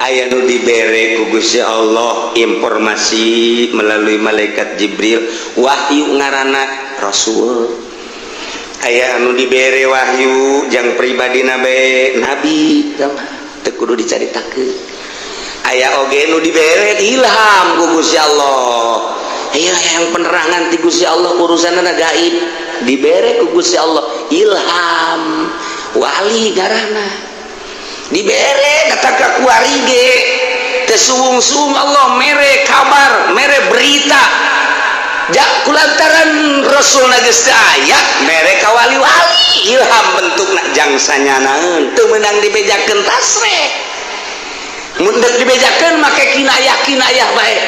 Aya nu dibere ku Gusti Allah informasi melalui malaikat Jibril, wahyu ngaranna, Rasul. Aya anu dibere wahyu jang pribadi nabe, nabi teu kudu dicaritakeun. Aya oge nu dibere ilham ku Gusti Allah. Aya yang penerangan ti Gusti Allah, urusanna gaib, dibere ku Gusti Allah ilham, wali ngaranna. Dibere datang ka kuari ge teu suwung-suwung Allah mere kabar, mere berita. Jak kulantaran Rasul geus teu aya, mere ka wali-wali ilham, bentukna jang sanyanaeun, teu meunang dibejakeun tasreh. Mun deuk dibejakeun make kinayah kinayah bae,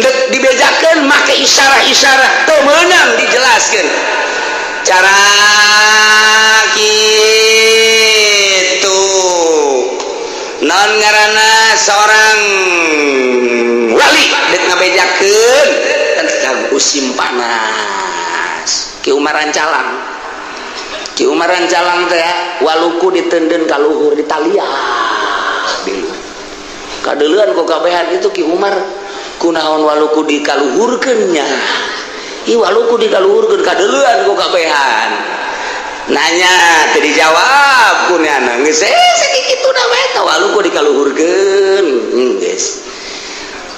deuk dibejakeun make isyarah-isyarah, teu meunang dijelaskeun cara gitu. Non ngaranna seorang wali dek ngabejakeun tentang musim panas, Ki Umar Rancalang. Ki Umar Rancalang teh waluku ditenden ka luhur, ditaliah di luhur. Kadeuleuan ku kabehan itu, Ki Umar kunaon waluku dikaluhurkeun nya? Ih, waluku dikaluhurkeun, kadeuleuan ku kabehan. Nanya teu dijawab ku nyana, geus sakitu na we tah, waluku dikaluhurkeun. Geus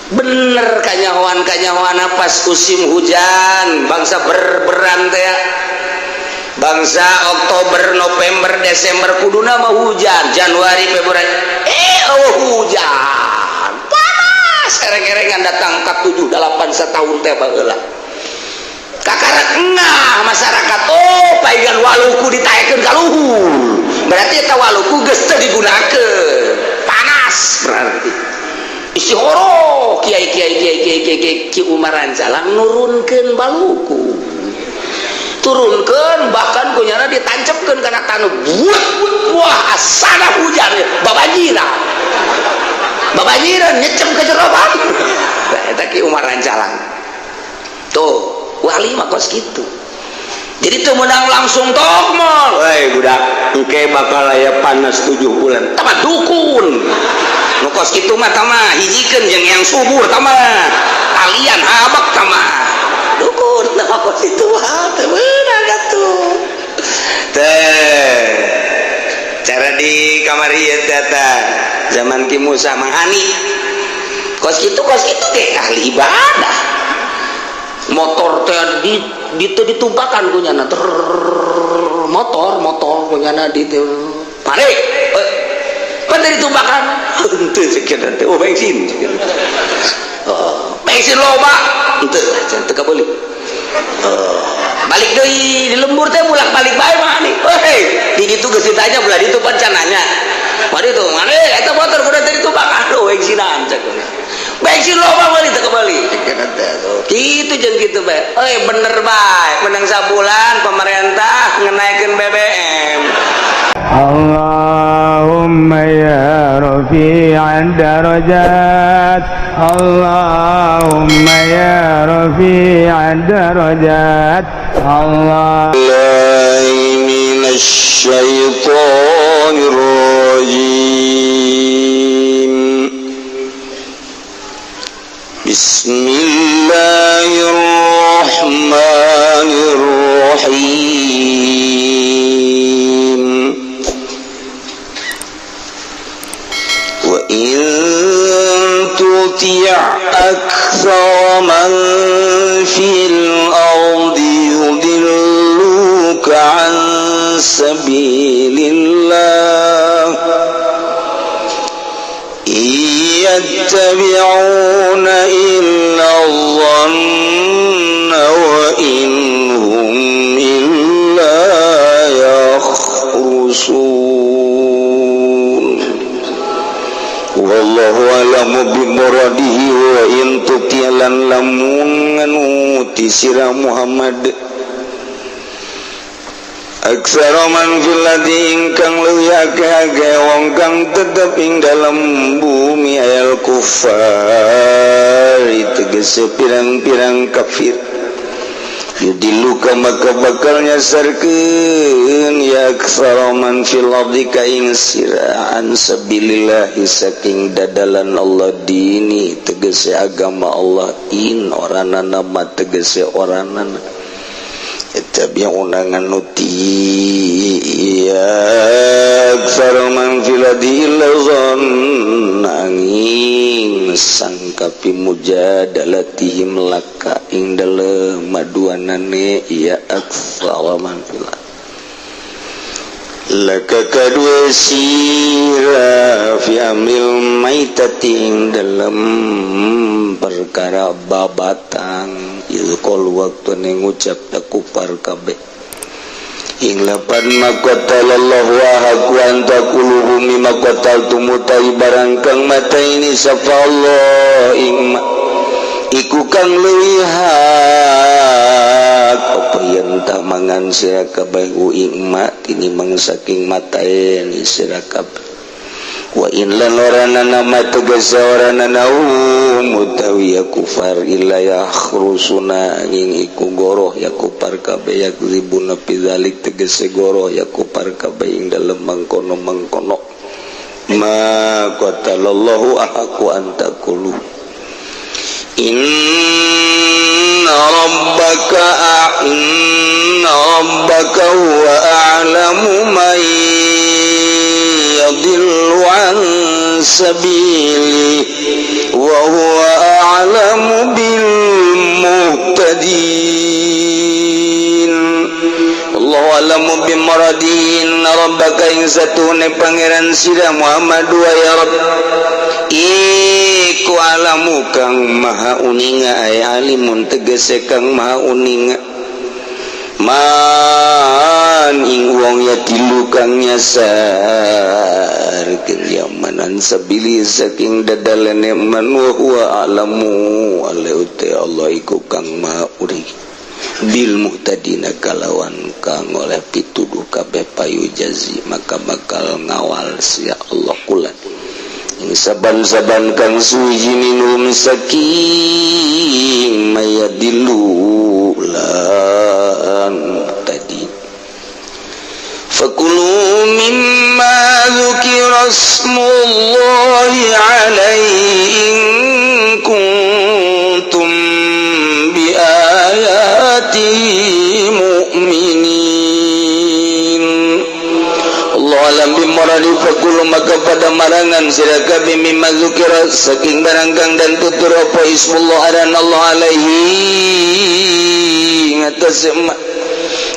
bener kanyahoan kanyahoan pas musim hujan bangsa berberan teh, bangsa Oktober, November, Desember kuduna mah hujan, Januari, Februari, eh oh hujan, panas ereng-erengan datang ke 7 8 setahun teh baheula. Kakarak ngah masyarakat, oh paigan waluku ditaekeun ka luhur, berarti eta waluku geus teu digunakeun, panas. Berarti isi horo kiai kiai kiai kiai kiai kiai. Ki Umar Rancalang nurunkeun baluku, turunkan, bahkan kunyana ditancepkeun kana taneuh, buat wah asana hujan babanjiran, babanjiran nyecem ke jero batu. Eta Ki Umar Rancalang tuh, wali mah kos kitu. Jadi tuh menang langsung tokmol, "Hei budak, engke bakal aya panas 7 bulan." Tama dukun nu kos kitu mah, tama hijikeun jeung yang subur, tama kalian habak, tama dukun nama kos itu mah teu meunang atuh teh. Cara di kamar ieu teh zaman Ki Musa Manghani kos kitu, kos kitu ge ahli ibadah. Motor teh di di ditumpakan kunyana ter motor motor kunyana di mari pan ditumpakan henteu sekian teh, oh bensin, oh bensin loba, henteu teu kabeuli. Oh, balik deui di lembur teh bolak balik bae mah nih. Hei, di ditu geus ditanya, belah ditu pan nanya. Mari tuh, mana eta motor kudu teh ditumpakan, aduh bensinan cek. Bensin loba meuli teu kebeli. Kitu jeung kitu bae. Euy bener bae, menang sabulan pemerintah ngenaikeun BBM. اللهم يا رفيع الدرجات، اللهم يا رفيع الدرجات، الله الله من الشيطان الرجيم. بسم الله الرحمن الرحيم. وإن تطع أكثر من في الأرض يضلوك عن سبيل الله إن يتبعون إلا الظن وإن هم إلا يخرصون. والله أعلم بمراده. وإن تطع lan lamun nganuti sira Muhammad أكثر من في الأرض ingkang leuwih akeh-akeh wong kang tetep ing dalem bumi أي الكفار tegese pirang-pirang kafir. Yudiluka maka bakal nyasarkeun ya aktsara man fil ardi ka ing sira an sabilillah saking dadalan Allah dini tegese agama Allah in oranana ma tegese oranana yattabi'una nganuti ya aktsara man fil ardi illa dhanna angin sangkapi mujadalatihim laka ing dalem maduanane ya aktsara man fil laka kadue sira fi amril maitati ing dalem perkara babatang ieu qol waktu ngucap takufar kabeh ing lapan maqatalallahu wa haqqu an taquluhu mimma qataltum barang kang mata ini sapa Allah ing iku kang leuwih hak apa yen tah mangan sira kabeh ing ma tinimbang saking mataen sira kabeh wa in lan oranana ma tegese oranana mutawi ya kufar illa yakhrusuna ing iku goroh ya kufar kabeh yakzibuna fi zalik tegese goroh ya kufar kabeh ing dalem mangkono-mangkono ma qatalallahu ahaqu an taqulu inna rabbaka huwa a'lamu man yadhillu an sabili wa huwa a'lamu bil muhtadin. Allahu a'lamu bimaradin rabbaka ing satune pangeran sira Muhammad wa ya Rabb iku alamu kang maha uninga ay alimun tegese kang maha uninga man ing wong ya tilu kang nyasar kenyamanan sabili saking dadalane man wa huwa alamu alaute Allah iku kang maha uri bil muhtadina kalawan kang oleh pituduh kabeh payu jazi maka bakal ngawal sia Allah kulan ing saban-saban kang suci minum saking mayadilu lan tadi fakulu mimma dzukira ismullahi alaihi in kuntum bi ayatihi mu'minin. Allah alam bimorali fakulu maka pada marangan sira kabeh mimma dzukira saking barang kang dan tutur apa ismullah aran Allah alaihi ngatas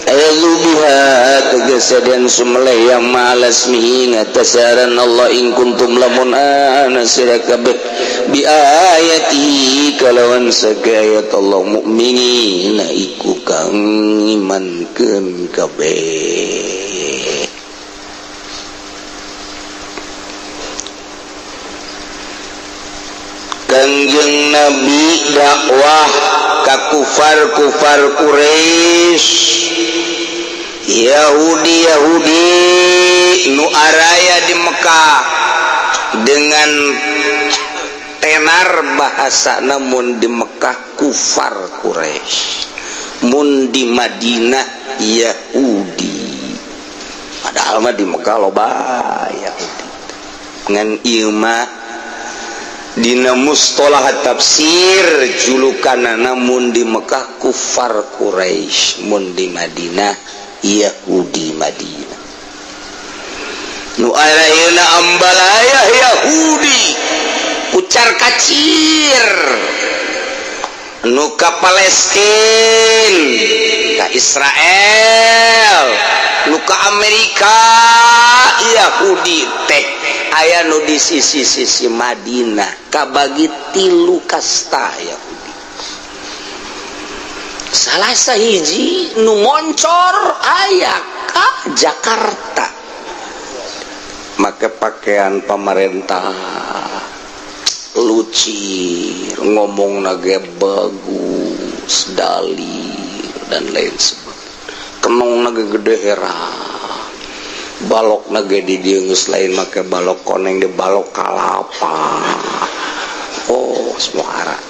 ayatu biha tegese den sumeleh yang malasmihi ngatas aran Allah in kuntum lamun ana sira kabeh bi ayati kalawan sakayat Allah mukminin iku kang imankeun kabeh. Kangjeng Nabi dakwah ka kufar-kufar Quraisy, Yahudi-Yahudi nu araya di Mekah dengan tenar bahasa, namun di Mekah kufar Quraisy, mun di Madinah Yahudi. Padahal mah di Mekah loba Yahudi. Ngan ieu mah dina mustolah tafsir julukan, namun di Mekah kufar Quraisy, mun di Madinah Yahudi Madinah. Nu ayeuna ambalaya Yahudi kucar kacir, nu ka Palestin, ka Israel, nu ka Amerika Yahudi teh aya nu di sisi-sisi Madinah kabagi tilu kasta Yahudi. Salah sahiji nu moncor aya ka Jakarta make pakaian pemerintah lucir, ngomong nage bagus, dalil dan lain sebagainya. Kenong nage gede heran, balok nage di dieu geus lain make balok koneng di balok kalapa. Oh, semua arat.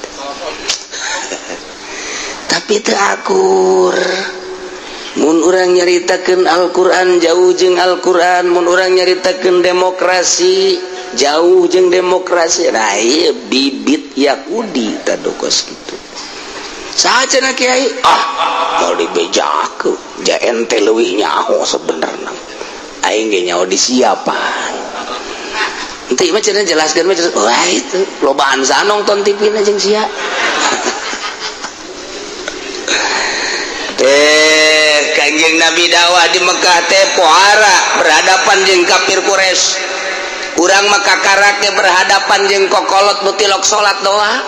Tapi teu akur. Mun urang nyaritakeun Al-Qur'an jauh jeung Al-Qur'an, mun urang nyaritakeun demokrasi jauh jeung demokrasi. Nah, ieu bibit Yahudi tah kos kitu. Saha cenah kiai? Ah, mau dibejakeun. Ja ente leuwih nyaho sebenarna. Aing ge nyaho di siapan. Ente mah cenah jelaskeun mah cenah, wah itu lobaan sa nonton TV na jeung sia. Teh Kanjeng Nabi dakwah di Mekah teh pohara berhadapan jeung kafir Quraisy. Urang mah kakarake berhadapan jeung kokolot nu tilok salat doa.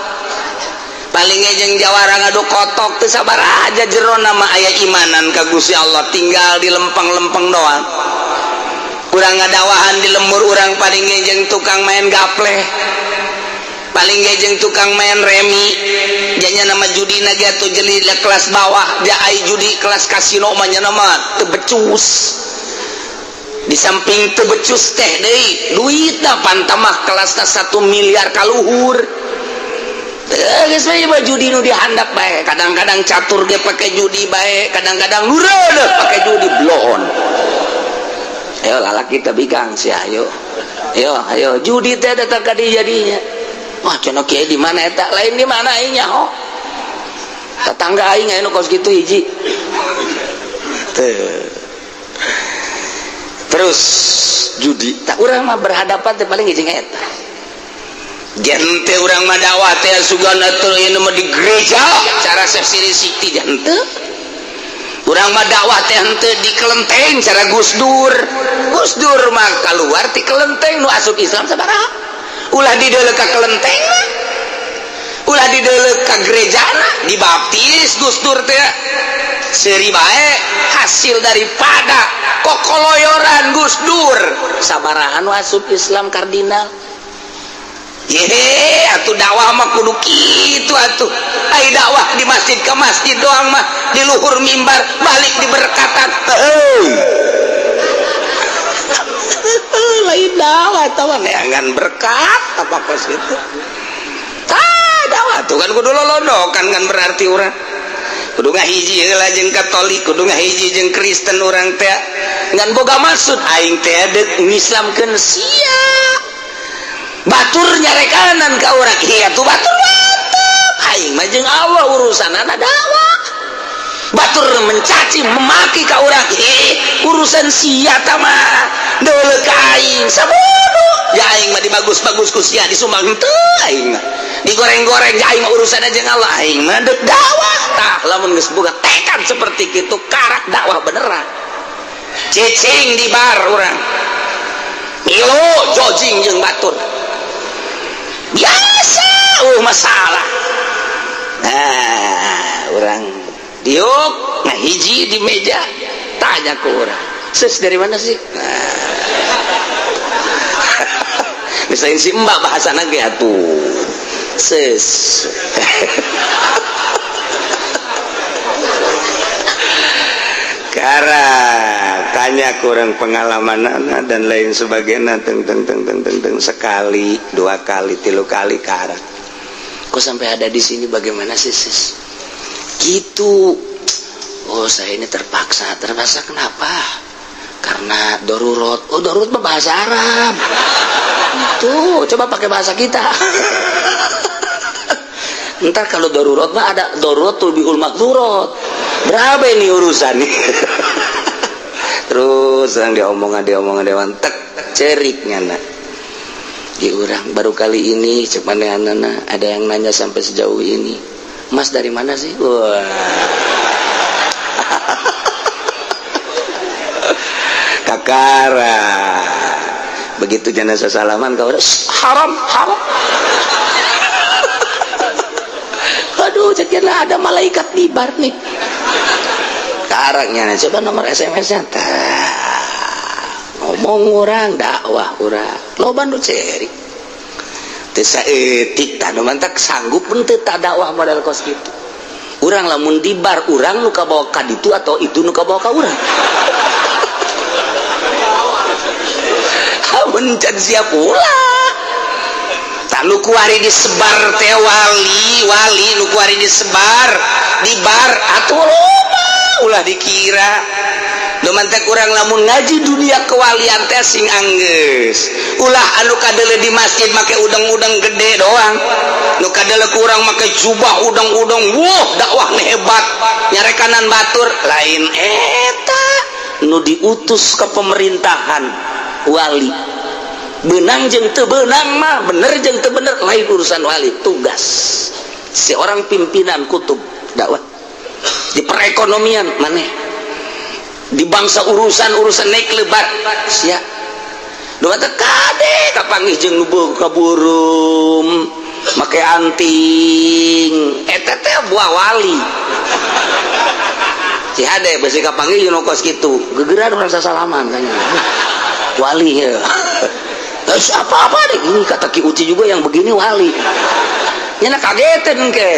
Paling jeung jawara ngadu kotok teu sabar aja jerona mah aya imanan ka Gusti Allah tinggal di lempeng-lempeng doang. Urang ngadakwahan di lembur urang paling jeung tukang main gapleh. Paling jeung tukang main remi. Janya nama judi na ge atuh jeli kelas bawah, ja ai judi kelas kasino mah nya nama teu becus. Di samping teu becus teh deui duitna pantamah kelasna 1 miliar kaluhur. Geus we mah judi nu dihandap bae, kadang-kadang catur ge pake judi bae, kadang-kadang nureudeuh pake judi bloon. Ayo lalaki tapi kang si ayo. Ayo ayo judi teh datang ka dieu jadinya. Wah cenah kiai di mana eta? Lain di mana aing nyaho. Tetangga aing aya nu kos kitu hiji. Teu. Terus judi tak urang mah berhadapan teh paling jeung eta. Gente urang mah dakwah teh sugan atuh ieu mah di gereja cara Syekh Siti henteu. Urang mah dakwah teh henteu di kelenteng cara Gus Dur. Gus Dur mah keluar ti kelenteng nu asup Islam sabaraha? Ulah dideuleu ka kelenteng, ulah dideuleu ka gerejana, dibaptis Gus Dur teh seuri bae hasil daripada kokoloyoran Gus Dur sabaraha nu asup Islam kardinal. Yehe atuh dakwah mah kudu kitu atuh. Ai dakwah di masjid ke masjid doang mah di luhur mimbar balik diberkatan. Heuh. Lain dakwah eta mah neangan berkat apa kos kitu. Tah dakwah tuh kan kudu lolondokan kan berarti urang. Kudu ngahiji heula jeung Katolik, kudu ngahiji jeung Kristen urang teh. Ngan boga maksud aing teh deuk ngislamkeun sia. Batur nyarekanan ka urang, iya tuh batur mantap. Aing mah jeung Allah urusanana dakwah. Batur mencaci memaki ka urang, urusan sia ta mah. Deuleu ka aing sabodo. Ya aing mah dibagus-bagus ku sia disumbang henteu aing mah. Digoreng-goreng ya aing mah urusan jeung Allah, aing mah deuk dakwah. Tah lamun geus boga tekad seperti kitu karak dakwah beneran. Cicing di bar urang. Milu jojing jeung batur. Biasa masalah. Nah, orang diuk ngahiji di meja tanya ke orang, "Sis dari mana sih?" Nah. Misalnya si mbak bahasa ge atuh. Sis. Kara tanya kurang pengalaman anak dan lain sebagainya teng teng teng teng teng teng sekali dua kali tilu kali kara kok sampai ada di sini bagaimana sih sis gitu. Oh saya ini terpaksa. Terpaksa kenapa? Karena darurat. Oh darurat mah bahasa Arab tuh, coba pakai bahasa kita. Ntar kalau darurat mah ada darurat tulbihul makdurat. Berapa ini urusan nih? Terus yang diomongan dewan tek ceriknya nak. Di urang baru kali ini cek manehanana ada yang nanya sampai sejauh ini. Mas dari mana sih? Wah. Kakara. Begitu jenazah salaman kau haram haram. Aduh, cekianlah ada malaikat di bar nih. Karaknya coba nomor SMS-nya. Ngomong orang dakwah orang. Loba nu cerik. Teu saeutik tah nu mantak sanggup henteu tah dakwah model kos kitu. Urang lamun di bar urang nu kabawa ka ditu atau itu nu kabawa ka urang. Amun can siap ulah. Tah, nu kuari disebar teh wali wali, nu kuari disebar di bar atuh loba. Ulah dikira nu mantek urang lamun ngaji dunia kewalian teh sing anggeus. Ulah anu kadele di masjid make udang-udang gede doang, nu kadele kurang make jubah udang-udang, wah, dakwah hebat, nyarekanan batur. Lain eta nu diutus ke pemerintahan. Wali benang jeung teu beunang mah, bener jeung teu bener lain urusan wali. Tugas seorang pimpinan kutub dakwah di perekonomian maneh, di bangsa urusan-urusan naik lebat sia. Dua teh kade kapanggih jeung nu kaburum make anting, eta teh buah wali. Si hade besi kapanggih jeung nu kos kitu, gegeran urang sasalaman kayaknya wali ya. Terus apa-apa deh ini, kata Ki Uci juga yang begini wali. Nyana kagetin ke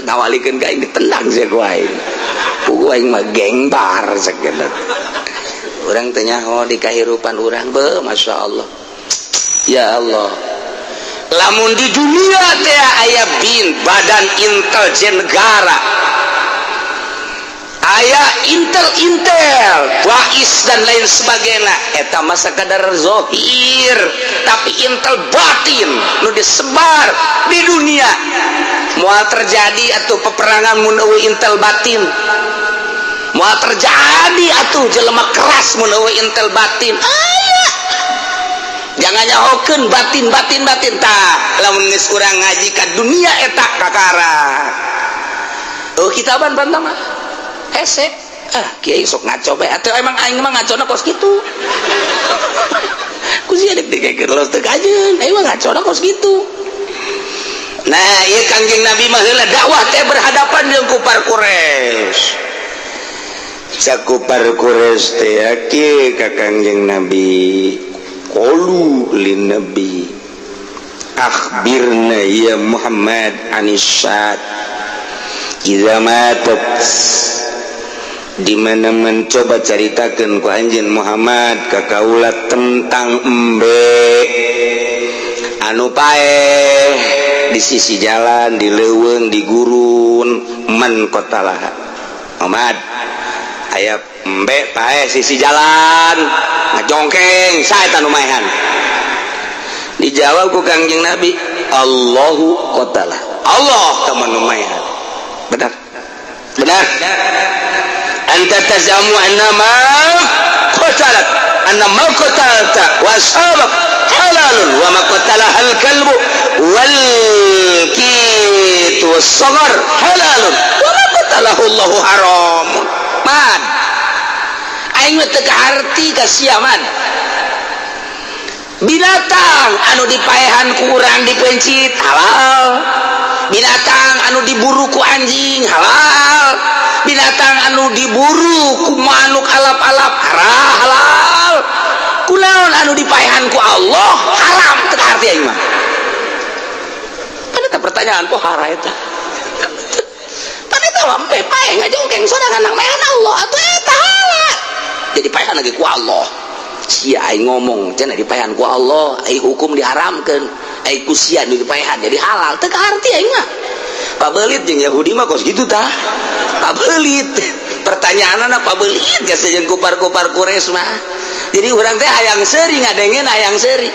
ngawalikeun ka aing, ditendang sih ku aing. Ku aing mah geng bar sakedat. Urang teh nyaho di kahirupan urang be, Masya Allah. Ya Allah. Lamun di dunia teh aya BIN, Badan Intelijen Negara, aya Intel Intel Bais dan lain sebagainya, eta masa kadar zohir. Tapi intel batin nu disebar di dunia, moal terjadi atau peperangan mun eueuh intel batin. Moal terjadi atuh jelema keras mun eueuh intel batin. Aya jangan nyahokeun batin batin batin. Tah, lamun geus urang ngaji ka dunia eta kakara, oh, kitaban pantang mah hese. Ah, kiai sok ngaco bae. Atuh emang aing mah ngacona kos kitu. Ku sia dek dikekeun los teu kajeun, aing mah ngacona kos kitu. Nah, ieu Kangjeng Nabi mah heula dakwah teh berhadapan jeung kupar Quraisy. Cak kupar Quraisy teh kieu ka Kangjeng Nabi, qalu lin nabi, akhbirna ya Muhammad anis syat idza matat. Di mana mencoba caritakeun ku anjeun Muhammad ka kaula tentang embe anu paeh di sisi jalan, di leuweung, di gurun. Man qatalaha? Muhammad, aya embe paeh sisi jalan ngajongkeng, saha eta nu maehan? Dijawab ku Kangjeng Nabi, Allahu qatala. Allah teman nu maehan. Benar benar. Anta tazamu anna ma qatalat, anna ma qatalta wa ashabak halalun, wa ma qatalaha al kalbu wal kitu was sagar halalun, wa ma qatalahu Allahu haramun. Man, aing mah teu kaharti ka sia, man. Binatang anu dipaehan ku urang dipencit halal, binatang anu diburu ku anjing halal, binatang anu diburu ku manuk alap-alap halal, kunaon anu dipaehan ku Allah haram? Teu kaharti aing mah. Kan eta pertanyaan pohara eta. Pan eta mah embe paeh ngajongkeng sorangan, nang maehan Allah atuh eta halal. Jadi paehan lagi ku Allah. Sia, aing ngomong cenah dipaehan ku Allah, ai hukum diharamkeun, ai ku sia nu dipaehan jadi halal. Teu kaharti aing mah. Pabelit jeung Yahudi mah kos gitu tah. Pabelit pertanyaanna, pabelit geus jeung kupar-kupar Quraisy mah. Jadi urang teh hayang seuri ngadengeun, hayang seuri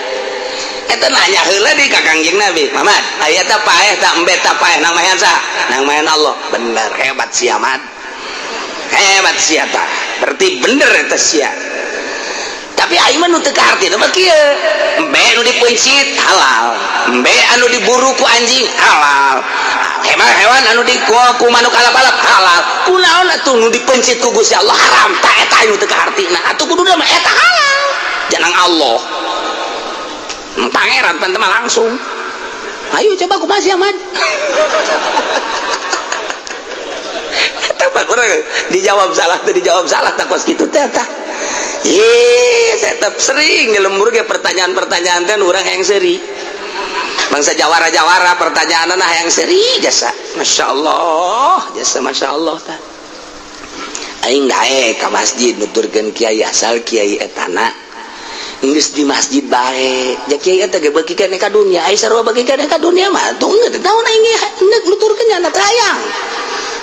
eta nanya heula di ka Kangjeng Nabi Muhammad, aya ta paeh ta embe ta paeh, nang maehan saha? Nang maehan Allah. Bener, hebat sia, Mat, hebat sia. Tah, berarti bener eta sia. Tapi aing mah nu teu kaharti mah kieu: embe nu dipeuncit halal, embe anu diburu ku anjing halal, hewan hewan anu di ku manuk alap-alap halal, kunaon atuh nu dipencit ku Gusti Allah haram? Tak eta nu teu kahartina. Atuh kudu mah eta halal jangan Allah pangeran pan mah langsung. Ayo coba kumaha sia, Mat? Eta mah kurang dijawab salah teh, dijawab salah tak kos kitu teh. Tah, ih, saya tetap sering di lembur ge pertanyaan-pertanyaan teh urang yang seri bangsa jawara-jawara, pertanyaan nah yang seri jasa. Masya Allah jasa, Masya Allah. Tah, aing daek ka masjid nuturkeun kiai, asal kiai etana. Geus di masjid bae. Ja kiai eta ge beuki keneh ka dunya, ai sarua beuki keneh ka dunya mah tong teu naon aing ge nuturkeun nyana teh hayang.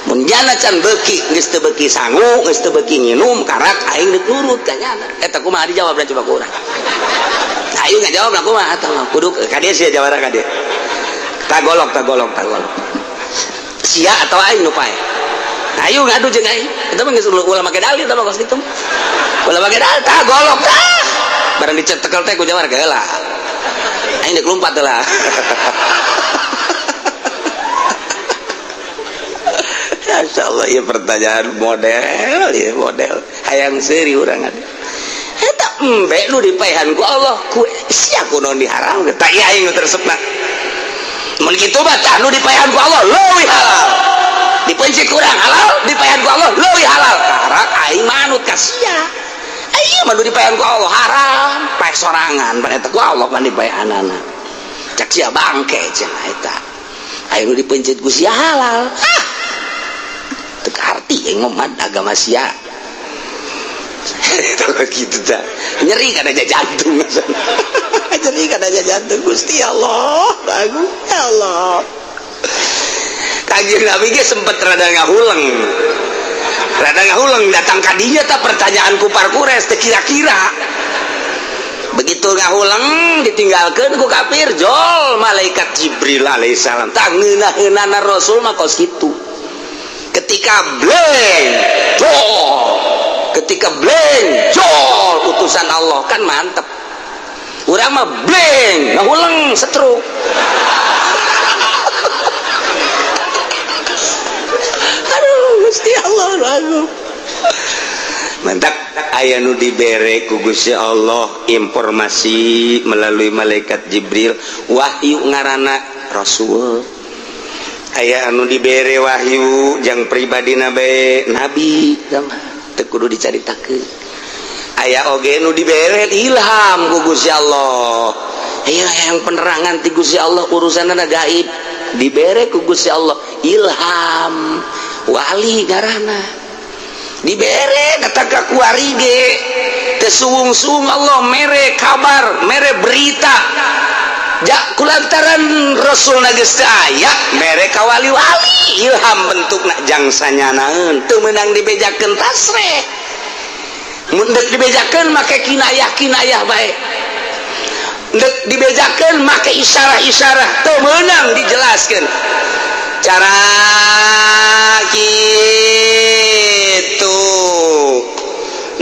Mun jana can beuki, geus teu beuki sangu, geus teu beuki nginum, karak aing deuk nurut ka nyana. Eta kumaha dijawab coba ku urang. Ayo ngajawab lah kumaha atuh kudu ka dieu sia jawara ka dieu. Tagolok tagolok tagolok. Sia atau aing nu pae? Ayo ngadu jeung aing. Eta mah geus ulah make dalil eta mah kos kitu. Ulah make dalil tah golok tah. Barang dicetekel teh ku jawara geula. Aing deuk lumpat lah. Masya Allah, ya pertanyaan model, ya model. Hayang seuri urang ada. Eta embe nu dipaehan ku Allah, ku sia kunaon diharam tah ieu aing nu teresepna. Mun kitu mah tah nu dipaehan ku Allah leuwih halal. Dipencit kurang halal, dipaehan ku Allah leuwih halal. Karak aing manut ka sia. Aing mah nu dipaehan ku Allah haram, paeh sorangan pan eta ku Allah pan dipaehanana. Cak sia bangke cenah eta. Aing nu dipencit ku sia halal. Ah. Teu arti aing mah agama sia. Gitu dah. Nyeri kan aja jantung. Nyeri kan aja jantung Gusti Allah. Bagus ya Allah. Kanjeng Nabi ge sempet rada ngahuleng. Rada ngahuleng datang ka dinya tah pertanyaan ku parkures teu kira-kira. Begitu ngahuleng ditinggalkeun ku kafir jol malaikat Jibril alaihissalam. Tah ngeunah-ngeunahna Rasul mah kos kitu. Ketika bleng jol, ketika bleng jol utusan Allah kan mantep. Urang mah bleng ngahuleng setruk. Aduh Gusti Allah lagu. Mantap aya nu dibere ku Gusti Allah informasi melalui malaikat Jibril wahyu ngaranna Rasul. Aya anu dibere wahyu jang pribadi nabi nabi teu kudu dicaritakeun. Aya oge nu dibere ilham ku Gusti Allah. Aya yang penerangan ti Gusti Allah urusanna gaib dibere ku Gusti Allah ilham wali ngaranna. Dibere datang ka kuari ge teu suwung-suwung Allah mere kabar mere berita. Jak kulantaran Rasul geus teu aya mere ka wali-wali ilham bentukna jang sanyanaeun teu meunang dibejakeun tasreh. Mun deuk dibejakeun make kinayah-kinayah bae. Deuk dibejakeun make isyarah-isyarah teu meunang dijelaskeun. Cara kitu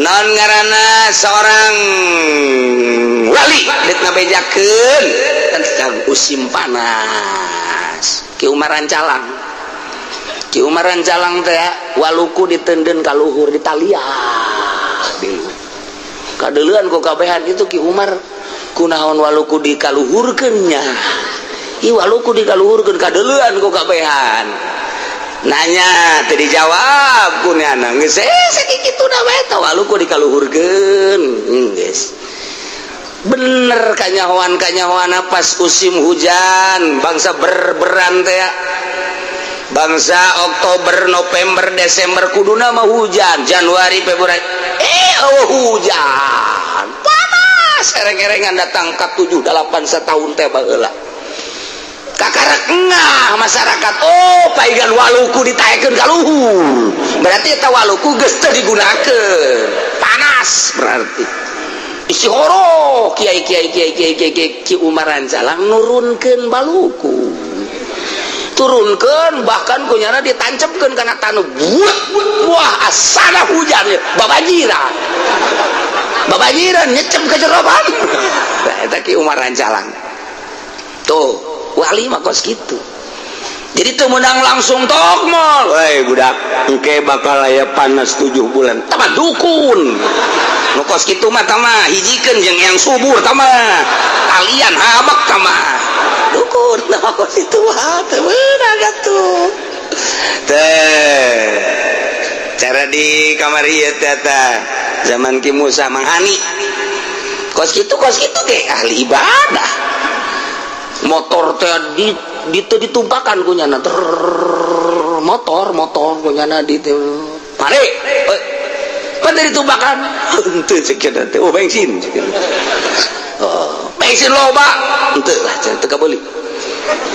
naon ngaranna seorang wali deuk ngabejakeun tentang musim panas. Ki Umar Rancalang, Ki Umar Rancalang teh waluku diteundeun ka luhur ditalia kadeuleuan ku kabehan itu Ki Umar kunaon waluku dikaluhurkeun nya. Ih waluku dikaluhurkeun kadeuleuan ku kabehan. Nanya teu dijawab ku nyana geus sakitu da bae tah waluku dikaluhurkeun. Geus bener kanyahoan kanyahoan pas musim hujan bangsa berberan teh bangsa Oktober November Desember kuduna mah hujan Januari Februari oh hujan panas ereng-erengan datang ka 7 8 setahun teh baheula kakarak ngah masyarakat oh paigan waluku ditaekeun ka luhur berarti eta waluku geus teu digunakeun panas berarti isi horo kiai kiai kiai kiai kiai kiai Ki Umar Rancalang nurunkeun baluku turunkeun bahkan kunyana ditancepkeun kana taneuh buah buah asana hujan babanjiran babanjiran nyecep ke jeroban. Nah eta Ki Umar Rancalang tuh wali mah kos kitu. Jadi teu meunang langsung tokmol woi budak engke bakal aya panas 7 bulan tama dukun nu kos kitu mah tama hijikeun jeung yang subur tama talian habak tama dukun tama kos kitu mah teu meunang atuh teh cara di kamar ieu teh zaman Ki Musa Manghani kos kitu ge ahli ibadah motor teh di ditumpakan ku nyana motor ku nyana di mari Pan dari tubakan henteu, cek teh. Oh, bensin cek. Oh, bensin loba henteu lah, cenah teu kabeuli.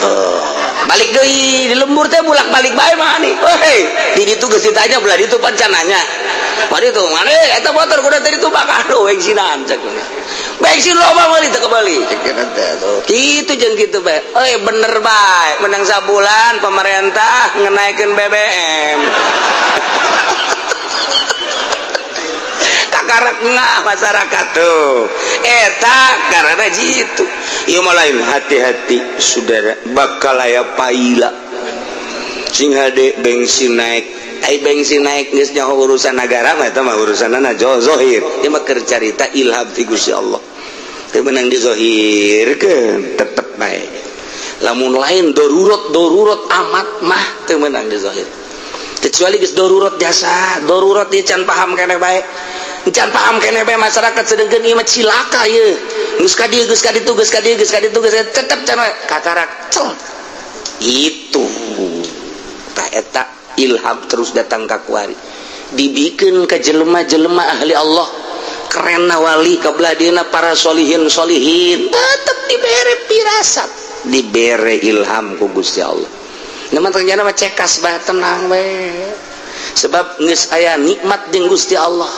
Oh, balik deui di lembur teh, bolak balik bae mah nih. Hei, di ditu geus ditanya, belah ditu pan cananya. Mari tuh, mana eta motor kudu tadi tubakan? Oh, bensinan cek. Bensin loba meuli teu kebeli cek teh. Tuh kitu jeung kitu bae. Euy, bener bae, menang sabulan pemerintah ngenaikeun BBM. Kakarak ngah masyarakat tuh eta karena jitu. Ieu mah lain, hati-hati saudara, bakal aya paila. Sing hade, bensin naik. Ai bensin naik geus nyaho urusan negara mah, eta mah urusanna zohir. Ieu mah keur carita ilham ti Gusti Allah, teu meunang dizohirkeun, tetep bae. Lamun lain darurat darurat amat mah teu meunang dizohir, kecuali geus darurat jasa darurat. Ieu can paham keneh bae, can paham keneh bae masyarakat, sedengkeun ieu mah cilaka ieu. Geus ka dieu, geus ka ditu, geus ka dieu, geus ka ditu, geus tetep can kakarak cel itu. Tah, eta ilham terus datang ka kuari, dibikin ke jelema-jelema ahli Allah, keren wali kabelah dieuna, para solihin solihin, tetep dibere pirasat, dibere ilham ku Gusti Allah. Namun ternyata mah cekas bae, tenang bae, sebab geus aya nikmat jeung Gusti Allah,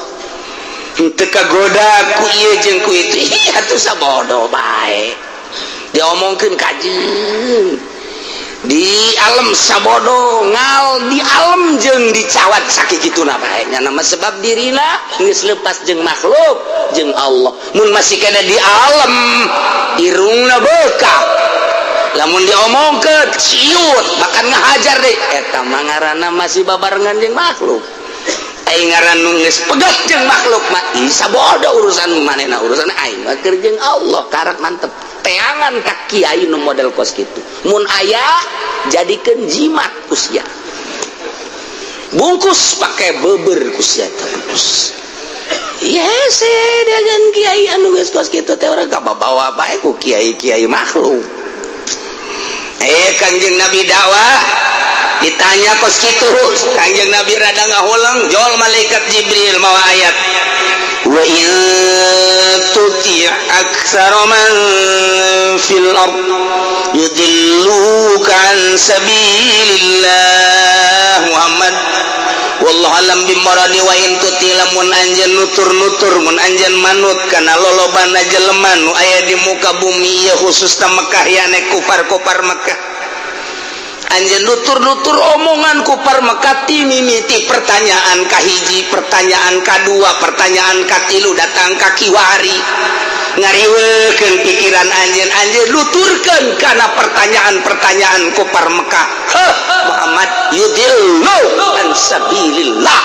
henteu kagoda ku ieu jeung ku itu. Ih, atuh sabodo bae, diomongkeun kajeun di alam sabodo, ngal di alam jeung dicawat sakituna bae nya nama, sebab dirina geus lepas jeung makhluk jeung Allah. Mun masih kena di alam, irungna bekak, lamun diomongkeun ciut, bahkan ngahajar deh, eta mah ngaranna masih babarengan jeung makhluk. Ai ngaran nu geus pegat jeung makhluk mah, ih, sabodo urusan manehna, urusan aing mah keur jeung Allah, karak mantep. Teangan ka kiai nu model kos kitu, mun aya jadikeun jimat usia, bungkus pakai beber kusia terus. Yes, dengan kiai anu geus kos kitu teh urang kabawa bae ku kiai-kiai makhluk. Eh, Kanjeng Nabi dakwah, ditanya kos kitu, Kanjeng Nabi rada ngahuleng, jol malaikat Jibril mawa ayat, wa in tuti' aktsara man fil ard yudilluka an sabilillah. Muhammad, wallahu alam bimuradi. Wa in tuti, lamun anjeun nutur-nutur, mun anjeun manut kana lolobana jelema nu aya di muka bumi ieu, khususna Mekah, yane kufar-kufar Mekah, anjeun nutur-nutur omongan kufar Mekah ti mimiti pertanyaan kahiji, pertanyaan kadua, pertanyaan katilu, datang ka kiwari ngariweukeun pikiran anjeun, anjeun nuturkeun kana pertanyaan-pertanyaan kufar Mekah. Heh, Muhammad, yudillu an sabilillah,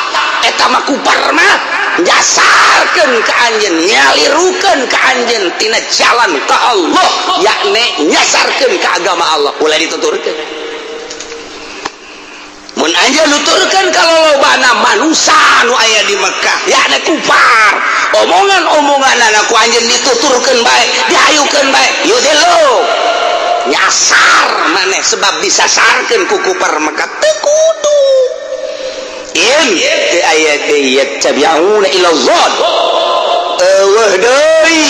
eta mah kufar mah nyasarkeun ka anjeun, nyalirukeun ka anjeun tina jalan ka Allah, yakni nyasarkeun ka agama Allah. Ulah dituturkeun. Mun anjeun nuturkeun ka lolobana manusia nu aya di Mekah, yakni kufar, omongan-omongan ku anjeun dituturkeun bae, dihayukeun bae, yudillu, nyasar maneh, sebab disasarkeun ku kufar Mekah. Teu kudu in teu aya deui, yattabi'una illa dzon, eueuh deui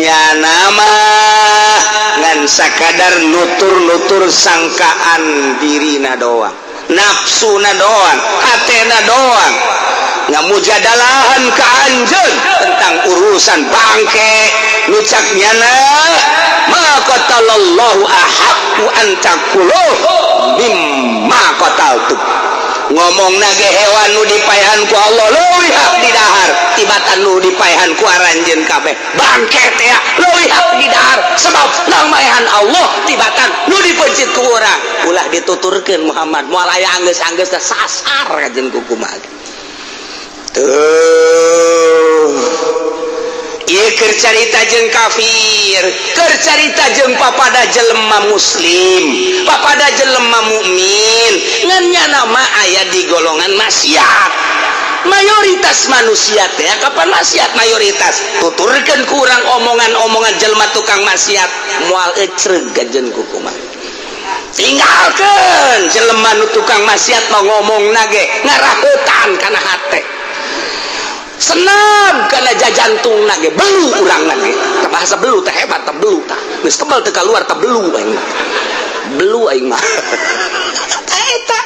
nyana mah ngan sakadar nutur-nutur sangkaan dirina doang, nafsuna doang, hatena doang, ngamujadalahan ka anjeun tentang urusan bangke. Nu cak nyana ma qatalallahu ahaqqu an taquluh mimma qataltu, ngomong nage hewan nu dipaehan ku Allah leuwih hak didahar tibatan nu dipaehan ku aranjeun kabeh. Bangke teh leuwih hak didahar sebab nang maehan Allah tibatan nu dipencit ku urang. Ulah dituturkeun, Muhammad, moal aya anggeus-anggeus, sasar kajeun ku kumaha tuh. Ieu keur carita jeung kafir, keur carita jeung papada jelema muslim, papada jelema mukmin, ngan nyana mah aya di golongan maksiat. Mayoritas manusia teh kapan maksiat mayoritas. Tuturkeun kurang omongan-omongan jelema tukang maksiat, moal ecreg gajen ku kumaha. Tinggalkeun jelema nu tukang maksiat, mau ngomong nage ngaraheutan kana hate. Senam karena jajantungna ge belu urangna ge. Tah, bahasa belu teh hebat tah, belu tah. Geus kebal teu keluar tah, belu aing mah. Belu aing mah. Tah, eta.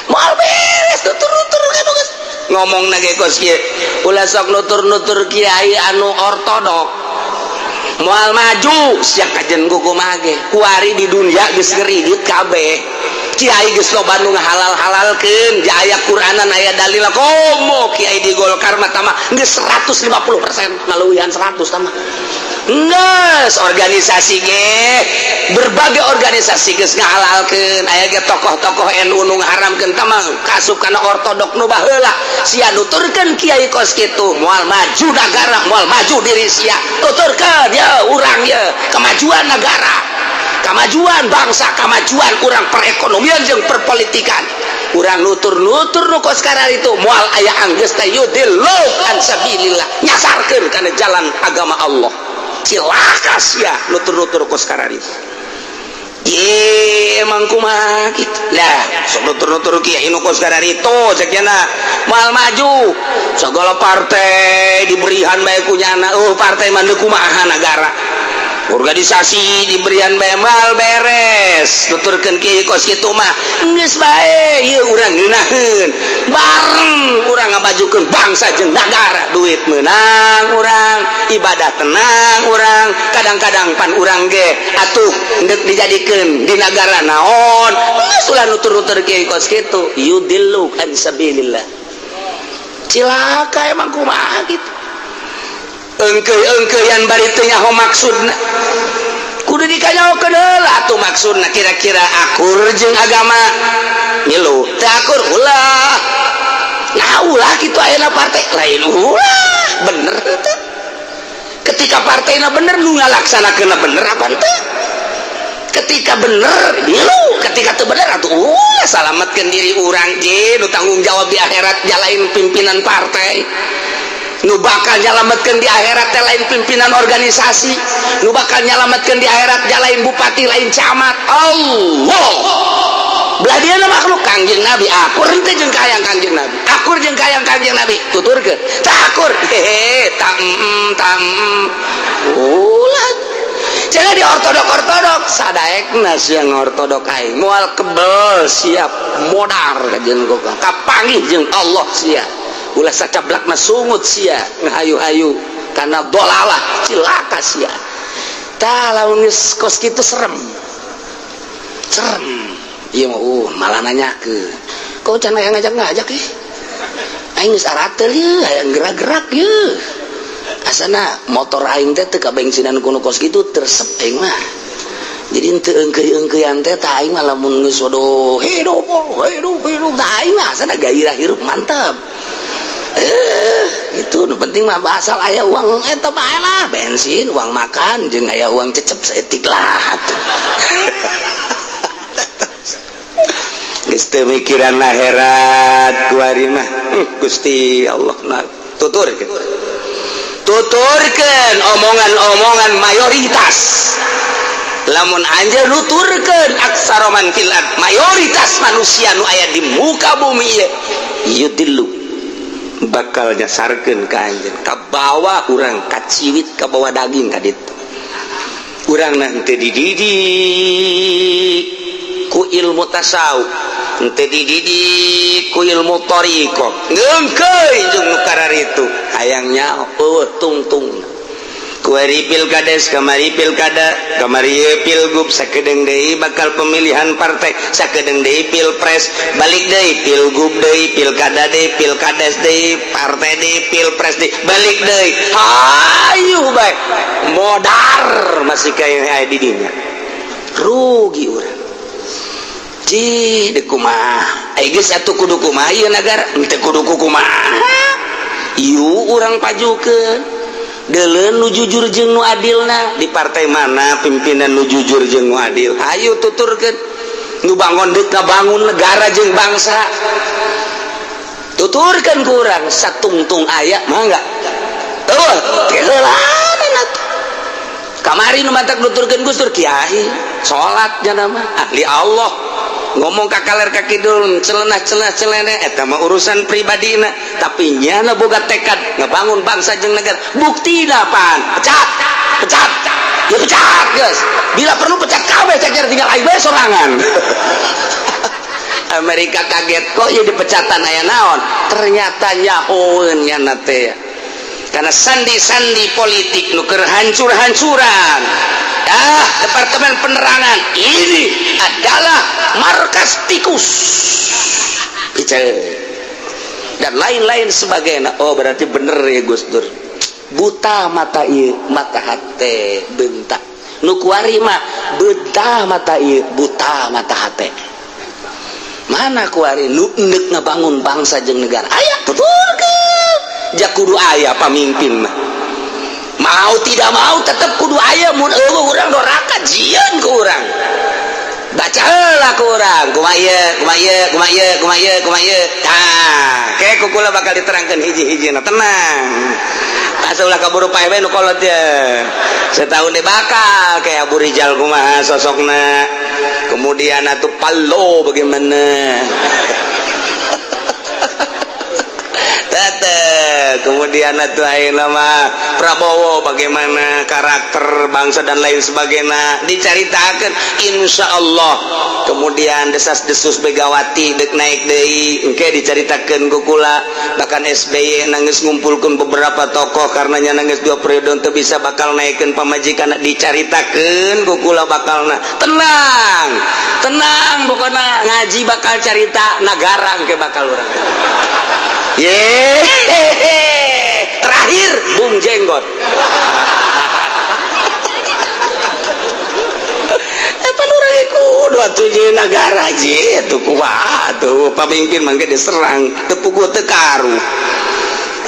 Moal beres nutur-nutur kan geus. Ngomongna ge kos kieu. Ulah sok nutur-nutur kiai anu ortodok. Moal maju sia kajen kumaha ge. Kuari di dunia geus ngeridit kabeh. Kiai geus loba nu ngahalal-halalkeun, aya Quranan, aya dalil, komo kiai di Golkar mah tama geus 150%, ngaluwihan 100 tama. Geus organisasi ge, berbagai organisasi geus ngahalalkeun, aya ge tokoh-tokoh NU nu ngaharamkeun, tama kasup kana ortodok nu baheula. Sia nuturkeun kiai kos kitu, moal maju nagara, moal maju diri sia. Tuturkeun ya urang ya kemajuan negara, kemajuan bangsa, kemajuan kurang perekonomian jeung perpolitikan. Urang nutur-nutur nu kos itu moal aya anggeus teh, yudillu an sabilillah, nyasarkeun kana jalan agama Allah. Cilaka sia nutur-nutur kos itu. Ye, emang kumaha gitu lah, sok nutur-nutur kiai nu kos itu cek nya moal maju. Segala partai diberian bae ku nyana, oh partai mah kumaha negara, organisasi diberian bae, moal beres nuturkeun kiai kos kitu mah. Geus bae ieu urang ngeunaheun bareng, urang ngamajukeun bangsa jeung nagara, duit menang urang, ibadah tenang urang. Kadang-kadang pan urang ge atuh ndek dijadikeun di nagara naon. Geus ulah nutur-nutur kiai kos kitu, yudillu an sabilillah, cilaka. Emang kumaha gitu, engkeuy-engkeuyan bari teu nyaho maksudna, kudu dikanyahokeun heula atuh maksudna. Kira-kira akur jeung agama, ngilu, teu akur ulah. Nah, ulah kitu. Ayeuna partai lain ulah bener teu? Ketika partainya bener, nu ngalaksanakeunna bener apa henteu? Ketika bener ngilu, ketika teu bener atuh ulah. Salametkeun diri urang ge nu tanggung jawab di akhirat jalain pimpinan partai, nu bakal nyalametkeun di akhirat teh lain pimpinan organisasi, nu bakal nyalametkeun di akhirat jalain bupati, lain camat, Allah. Belah dia makhluk Kangjeng Nabi akur henteu jeung kahayang Kangjeng Nabi? Akur jeung kahayang Kangjeng Nabi, tuturkeun. Tak akur, hehe, tak tak ulah. Jangan di ortodok ortodok sadaekna siang ortodok aing moal kebel, siap modar kajen kok kapanggih jeung Allah sia. Ulah sacablakna sungut sia ngahayu-hayu karena dolalah, cilaka sia. Tah, lamun geus kos kitu serem serem ieu mah. Malah nanyakeun kau can aya ngajak-ngajak ih, aing geus arateul ieu, hayang gerak-gerak ieu. Asana motor aing teh teu kabensinan kuno kos kitu, tersep aing mah. Jadi teu eungkeuy-eungkeuyan teh. Tah, aing mah lamun geus waduh hidup hidup hidup, tah aing mah asana gairah hirup mantap. Itu nu penting mah asal aya uang eta bae lah, bensin, uang makan, jeung aya uang cecep saeutik lah atuh. Geus teu mikiran akhirat kuari mah. Gusti Allah na tuturkeun, tuturkeun omongan-omongan mayoritas. Lamun anjeun nuturkeun aksara man fil ard, mayoritas manusia nu aya di muka bumi ieu, yudillu, bakal nyasarkeun ka anjeun, ka bawah urang kaciwit, ka bawah daging ka ditu. Urang nanti dididik ku ilmu tasawuf, henteu dididik ku ilmu thariqah, ngeungkeuy jeung nu kararitu hayang nyaho eueuh tungtung. Kuari pilkades, kamari pilkada, kamari pilgub, sakedeung deui bakal pemilihan partai, sakedeung deui pilpres, balik deui pilgub deui, pilkada deui, pilkades deui, partai deui, pilpres deui, balik deui. Hayu bae modar masih kaya aya di dinya, rugi urang. Cih, deuk kumaha ai geus atuh, kudu kumaha ieu nagara? Henteu kudu kumaha, ieu urang pajukeun. Deuleun nu jujur jeung nu adilna di partai mana, pimpinan nu jujur jeung nu adil, ayo tuturkeun. Nu bangun deuk ngabangun negara jeung bangsa, tuturkeun ku urang satungtung aya mah enggak eueuh keheulaan atuh. Kamari nu mantak nuturkeun Gus Dur, kiai salat nya mah ahli Allah. Ngomong ka kaler ka kidul, celenah celenah celene, eta mah urusan pribadina, tapi nyana boga tekad ngebangun bangsa jeung negara. Bukti apaan? Pecat, pecat, ya pecat, guys. Bila perlu pecat kabeh, cek tinggal aing bae sorangan. Amerika kaget, kok ya dipecatan aya naon? Ternyata nyahoeun nyana teh karena sandi-sandi politik nu keur hancur-hancuran. Ah, departemen penerangan ini adalah markas tikus. Ice. Dan lain-lain sebagainya. Oh, berarti bener ya Gus Dur. Buta mata ieu, mata hate bentak. Nu kuari mah buta mata ieu, buta mata hate. Mana kuari nu endek ngabangun bangsa jeung negara? Aya tuturkeun. Ja kudu aya pamimpin mah. Mau tidak mau tetep kudu aya, mun eueuh urang doraka jieun ku urang. Baca heula ku urang, kumaha ieu, kumaha ieu, kumaha ieu, kumaha ieu, kumaha ieu. Tah, ke ku kula bakal diterangkeun hiji-hijina, tenang. Asa ulah kaburu paeh we nu kolot ye. Setahun deh bakal kayak Abu Rizal kumaha sosokna. Kemudian atuh Palo bagaimana? Tete, kemudian atuh ayeuna mah Prabowo bagaimana karakter bangsa dan lain sebagainya dicaritakeun insyaallah. Kemudian desas-desus Megawati dek naik deui engke dicaritakeun ku kula, bahkan SBY nangis ngumpulkeun beberapa tokoh karena nya nangis 2 periode teu bisa bakal naikkeun pamajikan, dicaritakeun ku kula bakalna. Tenang, tenang, pokona ngaji bakal carita nagara engke bakal urang. Yehehe, terakhir Bung Jenggot. Pan urang kudu atuh jeung nagara je atuh kumaha atuh pamimpin mangke diserang teu puguh teu karu.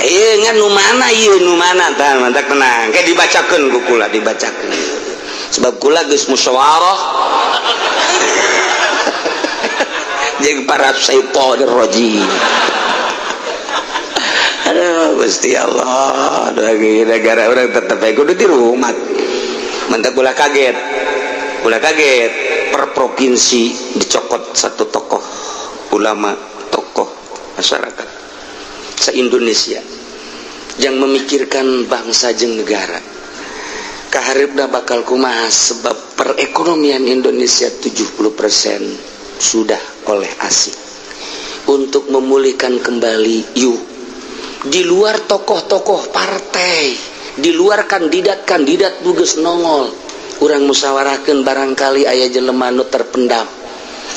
Ieu ngan nu mana ieu nu mana tah mantak tenang. Ke dibacakeun ku kula dibacakeun. Sebab kula geus musyawarah jeung para syaitonir rajim. Aduh, Gusti Allah, lagi negara orang tetep aja kudu di rumah. Mantap ulah kaget. Ulah kaget per provinsi dicokot satu tokoh ulama, tokoh masyarakat se-Indonesia yang memikirkan bangsa jeung negara. Kahareupna bakal kumaha sebab perekonomian Indonesia 70% sudah oleh asing. Untuk memulihkan kembali yuk di luar tokoh-tokoh partai, di luar kandidat-kandidat geus nongol, urang musyawarahkeun barangkali aya jelema nu terpendam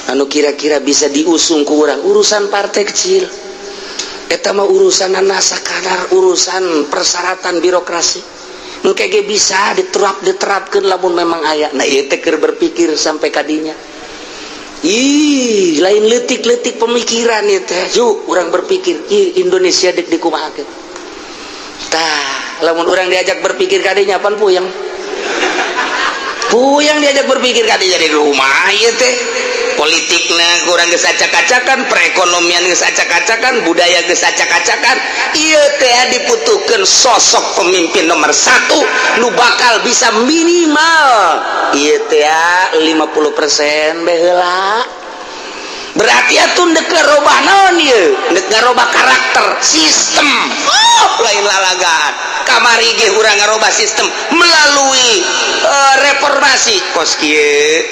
anu kira-kira bisa diusung ku urang. Urusan partai kecil eta mah urusan sakadar urusan persyaratan birokrasi engke ge bisa diterapkeun lamun memang aya. Nah ieu teh keur berpikir sampai kadinya. Ih, lain letik-letik pemikiran ieu teh. Yuk, urang berpikir, ih Indonesia dek dikumahakeun. Tah, lamun urang diajak berpikir kadinya pan puyeng. Puyeng diajak berpikir kadinya di rumah ieu teh. Politikna kurang geus acak-acakan, perekonomian geus acak-acakan, budaya geus acak-acakan. Ieu teh dibutuhkeun sosok pemimpin nomor 1 nu bakal bisa minimal ieu teh 50% bae heula. Berarti atuh ndek ngarobah naon ieu? Ndek ngarobah karakter, sistem. Oh, lain lalagaan. Kamari ge urang ngarobah sistem melalui reformasi kos kieu.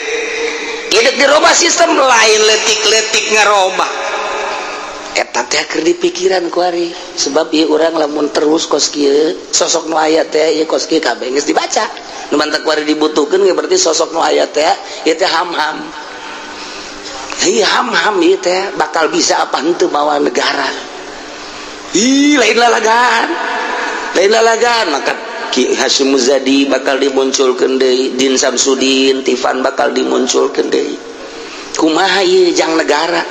Hidup dirubah sistem lain letik-letik ngarobah. Eta teh keur dipikiran ku ari sebab ieu urang lamun terus kos kieu sosok nu aya teh ieu kos kieu kabeh geus dibaca. Nu mantak ku ari dibutuhkeun ge berarti sosok nu aya teh ieu teh ham-ham. Ieu ham-ham ieu teh bakal bisa apa henteu mawa negara. Ih, lain lalagaan. Lain lalagaan maka Ki Hasyim Muzadi bakal dimunculkeun deui, Din Samsudin, Tifan bakal dimunculkeun deui. Kumaha ieu jang negara?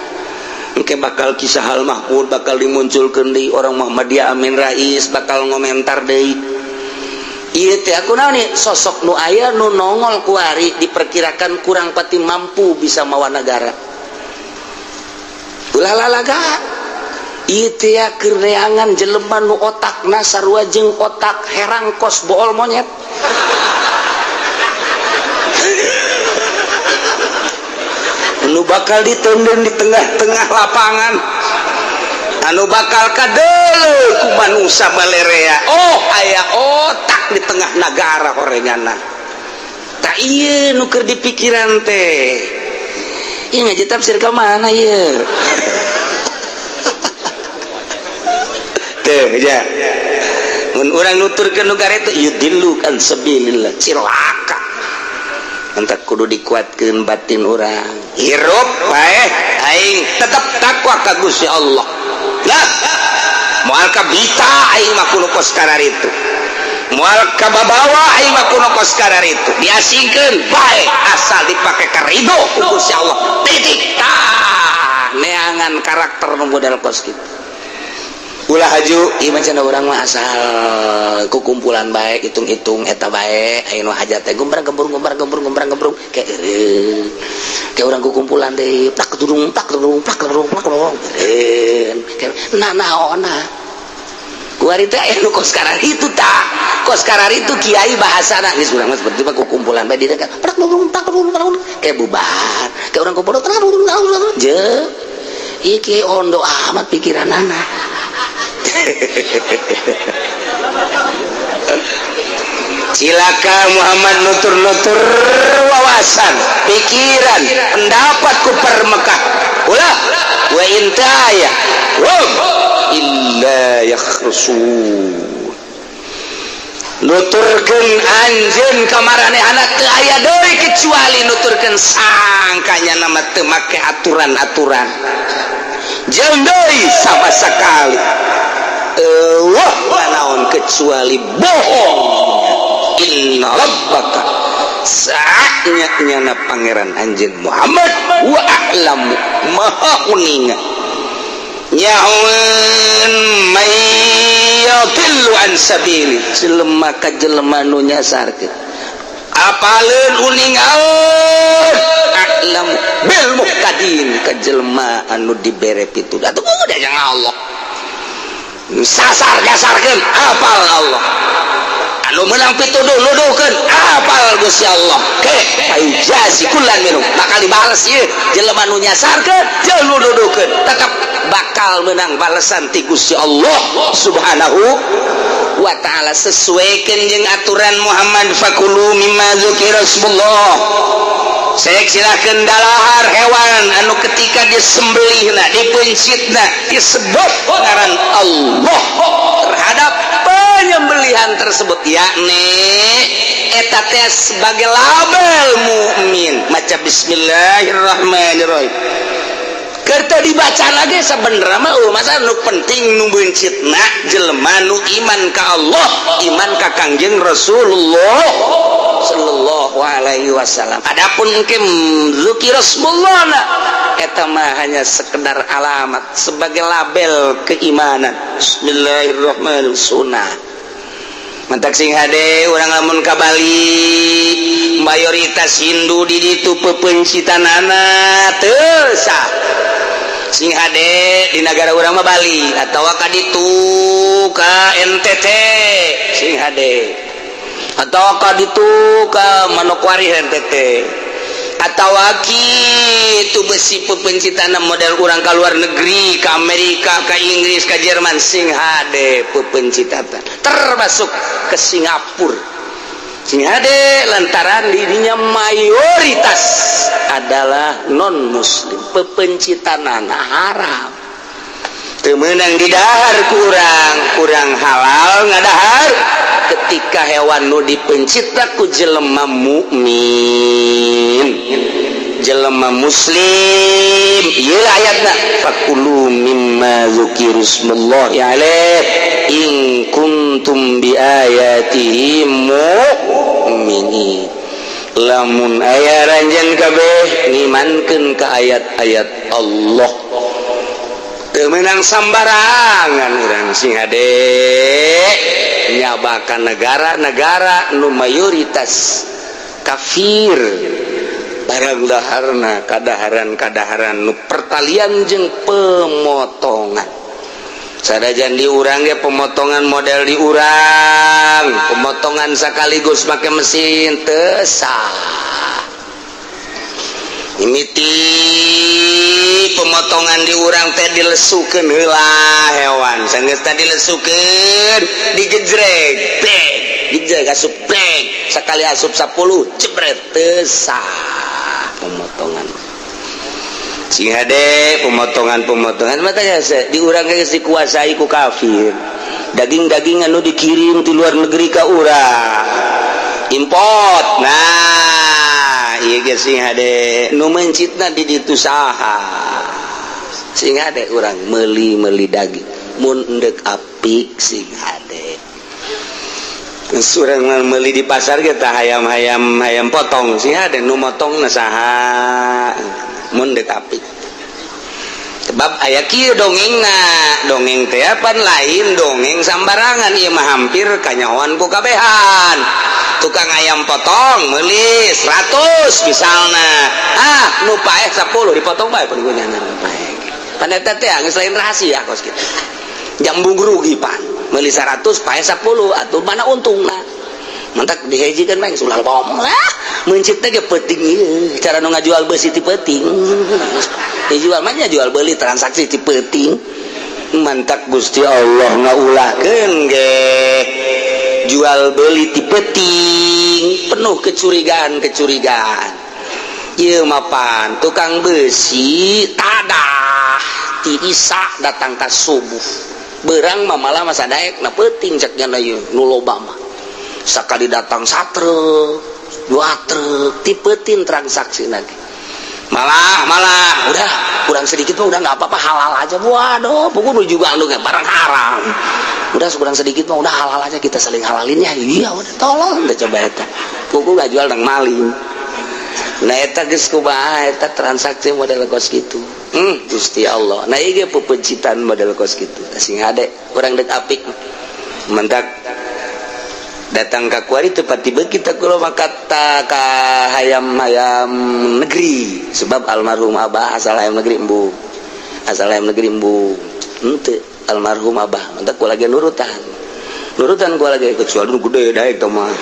Engke bakal Kisah Hal Mahmud bakal dimunculkeun deui, orang Muhammadiyah Amin Rais bakal ngomentar deui. Ieu teh aku naon nih sosok nu aya nu nongol kuari diperkirakan kurang pati mampu bisa mawa negara. Ulah lalaga. Ieu teh keur neangan jelema nu otakna sarua jeung otak herang kos bool monyet. Nu Anu bakal ditenden di tengah-tengah lapangan, anu bakal kadeuleu ku manusia balerea. Oh, aya otak di tengah negara horenganna. Tak, ieu nu keur dipikiran teh. Ieu ngaji tafsir ka mana ieu? Teh ya. Mun urang nuturkeun nu itu yudillu an sabilillah, cilaka. Entak kudu dikuatkeun batin urang. Hirup bae aing tetep takwa ka Gusti Allah. Lah, moal kabita aing mah kudu kos kararitu. Moal kababawa aing mah kudu kos kararitu. Diasingkeun bae asal dipake ka ridho ku Gusti Allah. Titik. Tah, neangan karakter nu model kos kitu. Ulah haju ieu mah cenah urang mah asal kukumpulan bae, hitung-hitung eta bae aya nu hajat teh gombrang gembrung gombrang gembrung gombrang gembrung kayak eureun. Kayak urang kukumpulan teh plak tudung plak tudung plak tudung plak tudung eureun. Kayak na naonna. Kuari teh aya nu kos kararitu tah. Kos kararitu kiai bahasana geus urang mah seperti mah kukumpulan bae di dieu plak tudung plak tudung plak tudung kayak bubar. Kayak urang kumpul je. Ieu kiai ondo amat pikiranana. Cilaka Muhammad nutur-nutur wawasan, pikiran, pendapat ku Mekah. Ulah wa intaya hum illa yakhrusun. Nuturkeun anjeun ka maranehana teu aya deui kecuali nuturkeun sangkanya nama teu make aturan-aturan. Jeung deui sama sekali eueuh naon kecuali bohong. Inna rabbaka saatnya nyana pangeran anjeun Muhammad wa a'lamu maha uninga nyahoeun may yadhillu an sabili jelema ka jelema nu nyasarkeun apaleun uningaeun a'lamu bil muhtadin ka jelema anu dibere pituduh atuh udah jangan Allah sasar jasarkeun apal Allah anu menang pituduh nuduhkeun apal Gusti Allah ke payujazi kullan minum bakal dibales ieu jelema nu nyasarkeun jeung nu nuduhkeun tetep bakal menang balesan ti Gusti Allah Subhanahu wa ta'ala. Sesuaikan jeung aturan Muhammad fakulu mimma dzukira ismullah. Sek silakeun dalahar hewan anu ketika disembelihna dipencitna disebut ngaran Allah terhadap penyembelihan tersebut, yakni eta teh sebagai label mukmin maca bismillahirrahmanirrahim. Kerta dibaca lagi sebenarnya mah masa nu penting nu bencitna jelema nu iman ka Allah, iman ka Kangjeng Rasulullah sallallahu alaihi wasallam. Adapun mungkin zikir Rasulullah eta mah hanya sekedar alamat sebagai label keimanan. Bismillahirrahmanirrahim sunnah. Mantak sing hade urang lamun ka Bali mayoritas Hindu di ditu pepencitanana teu sah. Sing hade di negara urang mah Bali atawa ka ditu ka NTT sing hade atau ka ditu ka Manokwari NTT atawa kitu besi pepencitana model urang ka luar negeri, ka Amerika, ka Inggris, ka Jerman sing hade pepencitatan termasuk ke Singapura sing hade lantaran dirinya mayoritas adalah non muslim pepencitanana haram teu meunang didahar kurang kurang halal ngadahar ketika hewan nu dipencita ku jelema mukmin jelema muslim. Ieu ayatna fakulu mimma dzukira ismullahi alaihi in kuntum bi ayatihi mu'minin. Lamun aya ranjeun kabeh ngimankeun ka ayat-ayat Allah teu meunang sambarangan urang sing hade nyabakan negara-negara nu mayoritas kafir barang daharna kadaharan-kadaharan nu pertalian jeung pemotongan. Sadajan di urang ge pemotongan model di urang pemotongan sekaligus make mesin teu sah. Mimiti pemotongan di urang teh dilesukeun heula hewan. Sanggeus tadi dilesukeun, digejreg, bek, gejreg asup bek, sekali asup 10 jebret teu sah pemotongan. Sing hade pemotongan-pemotongan mata geus di urang geus dikuasai ku kafir. Daging-daging anu dikirim di luar negeri ka urang. Import. Nah, ieu ge sing hade nu mencitna di ditu saha. Sing hade urang meuli-meuli daging mun endek apik sing hade. Urang meuli di pasar kita hayam-hayam hayam potong sing hade nu motongna saha mun dek apik. Sebab aya kieu dongengna, dongeng teh pan lain dongeng sambarangan, ieu mah hampir kanyahoan ku kabehan. Tukang ayam potong meuli 100 misalna, ah nu paeh 10 dipotong bae pun kunyana nu paeh. Pan eta teh geus lain rahasia kos kitu. Jambung rugi pan, meuli 100 paeh 10 atuh mana untungna. Mantak dihejikeun bae geus ulah ngomong lah. Meuncit teh ge peuting ieu, cara nu ngajual beusi ti peuting. Dijual mah nya jual beli transaksi ti peuting. Mantak Gusti Allah ngaulahkeun ge jual beli ti peuting penuh kecurigaan-kecurigaan. Ieu mah pan tukang besi tadah ti Isa datang ka subuh. Beurang mah malah masa daek na peuting cek nya ieu nu loba mah. Sakali datang satruk, dua truk, ti peuting transaksi lagi. Malah malah udah kurang sedikit mah udah nggak apa-apa, halal aja. Waduh, pokoknya juga anu barang haram. Udah kurang sedikit mah udah halal aja, kita saling halalin ya. Iya udah tolong udah coba eta. Pokoknya nggak jual nang maling. Nah eta geus kumaha eta transaksi model kos kitu. Gusti Allah. Nah ieu ge pepencitan model kos kitu. Sing hade urang deuk apik. Mentak datang ka kuari teu pati beuki kita kula makata ka hayam-hayam negeri sebab almarhum abah asal hayam negeri embung. Asal hayam negeri embung. Henteu almarhum abah mentak kula ge nurutan. Nurutan kula ge kecuali nu gede daek teh mah.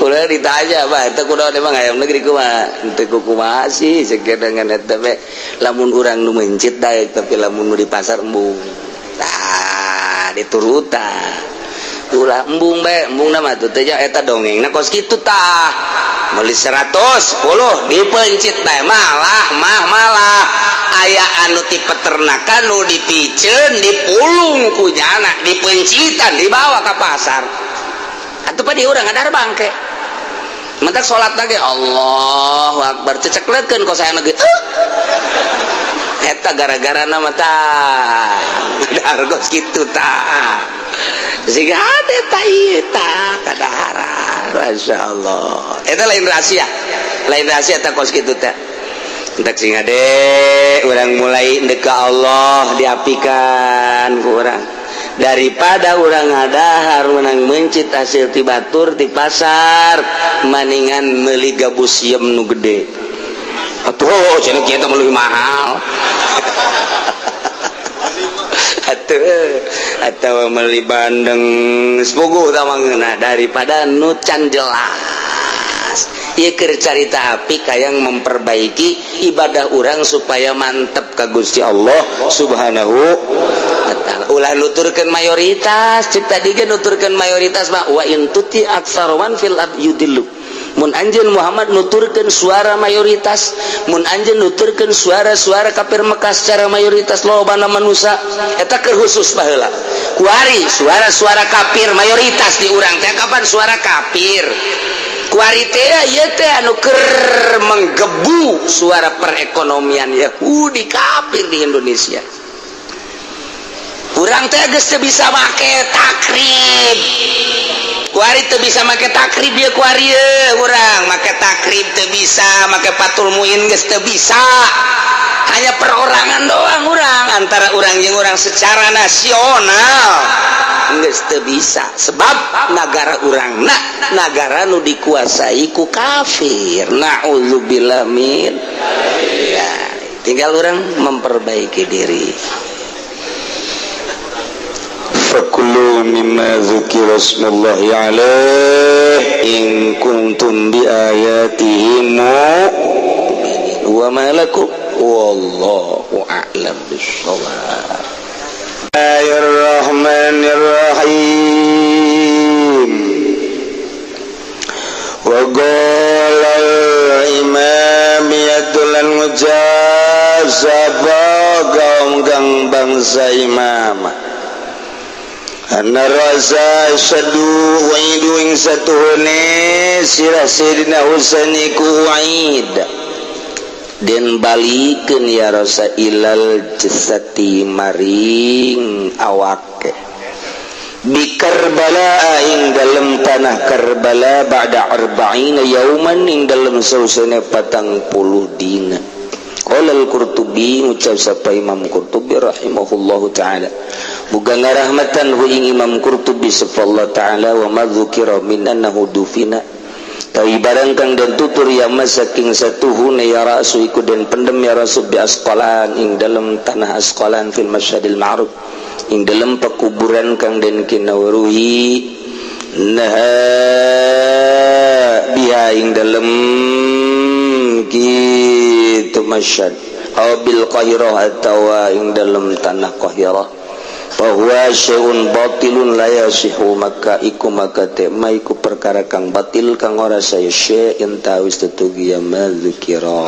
Kula ditanya bah eta kunaon emang hayam negeri kumaha? Henteu kumaha sih sekian dengan eta we lamun urang nu mencit daek tapi lamun nu di pasar embung. Tah diturutan. Ulah embung bae, embung mah tuh teh eta dongengna kos kitu tah. Meuli 110 dipencit bae malah mah malah aya anu ti peternakan nu dipiceun dipulung ku nyana dipencitan dibawa ka pasar. Atuh pa di urang ngadar bangke. Mentak salat lagi Allahu Akbar ceceklekeun kos aya ge. Eta gara-gara nama tah. Ngadar kos kitu tah. Sehingga ada tah ieu tah kadaharan. Masya Allah. Eta lain rahasia. Lain rahasia tah kos kitu teh. Entak sing ade urang mulai ndek ka Allah diapikan ku urang. Daripada urang ngadahar menang mencit hasil ti batur ti pasar maningan meuli gabus siem nu gede. Atuh cenah kieu teh leuwih mahal. Atuh atau meuli bandeng sepuguh tah mangeuna daripada nu can jelas. Ieu keur carita apik hayang memperbaiki ibadah urang supaya mantep ka Gusti Allah Subhanahu wa ta'ala. Ulah nuturkeun mayoritas, cek tadi ge nuturkeun mayoritas mah wa in tuti aktsara man fil ard yudillu. Mun anjeun Muhammad nuturkeun suara mayoritas, mun anjeun nuturkeun suara-suara kafir Mekah secara mayoritas lobana manusia, eta keur khusus baheula. Kuari suara-suara kafir mayoritas di urang teh kapan suara kafir. Kuari teh ieu teh anu keur menggebu suara perekonomian Yahudi kafir di Indonesia. Urang teh geus teu bisa make takrib. Kuari teu bisa make takrib ieu kuari ye urang make takrib teu bisa, make Fathul Muin geus teu bisa. Hanya perorangan doang urang antara urang jeung urang secara nasional geus teu bisa sebab nagara urangna nagara nu dikuasai ku kafir. Na'udzubillah min. Ya, tinggal urang memperbaiki diri. Fakulu Fakulu mimma dzukira ismullahi alaihi in kuntum bi ayatihi mu'minin. Wa ma lakum, wallahu a'lam bissawab. Bismillahirrahmanirrahim. Wa qala al-imam lan ngucap sapa kaum kang bangsa imam, anna ra'sa sadu uidu, ing satuhune sirah Sayyidina Husain iku uid, den balikeun ya rasa, ilal jasati, maring awake, bi Karbala, ing dalam tanah Karbala, ba'da arba'ina yauman, ing dalam sausane 40 dina. Qala al-Qurtubi, ngucap sapa Imam Qurtubi rahimahullahu taala, muga ngarahmatan hu ing Imam Qurtubi sapa Allah taala, wa ma dzukira min annahu dufina, tawi barang kang den tutur ya masaking satuhune ya rasu iku den pendem ya rasu, bi Asqalan, ing dalam tanah Asqalan, fil masyhadil ma'ruf, ing dalam pekuburan kang den kinawruhi, nah, biha, ing dalam kitu masyhad, aw bil Qahirah, atawa ing dalam tanah Qahirah, bahwa syai'un batilun la yasihu, maka iku, maka teh ma iku perkara kang batil kang ora saya, syai'in tawis tetugi ya ma dzukira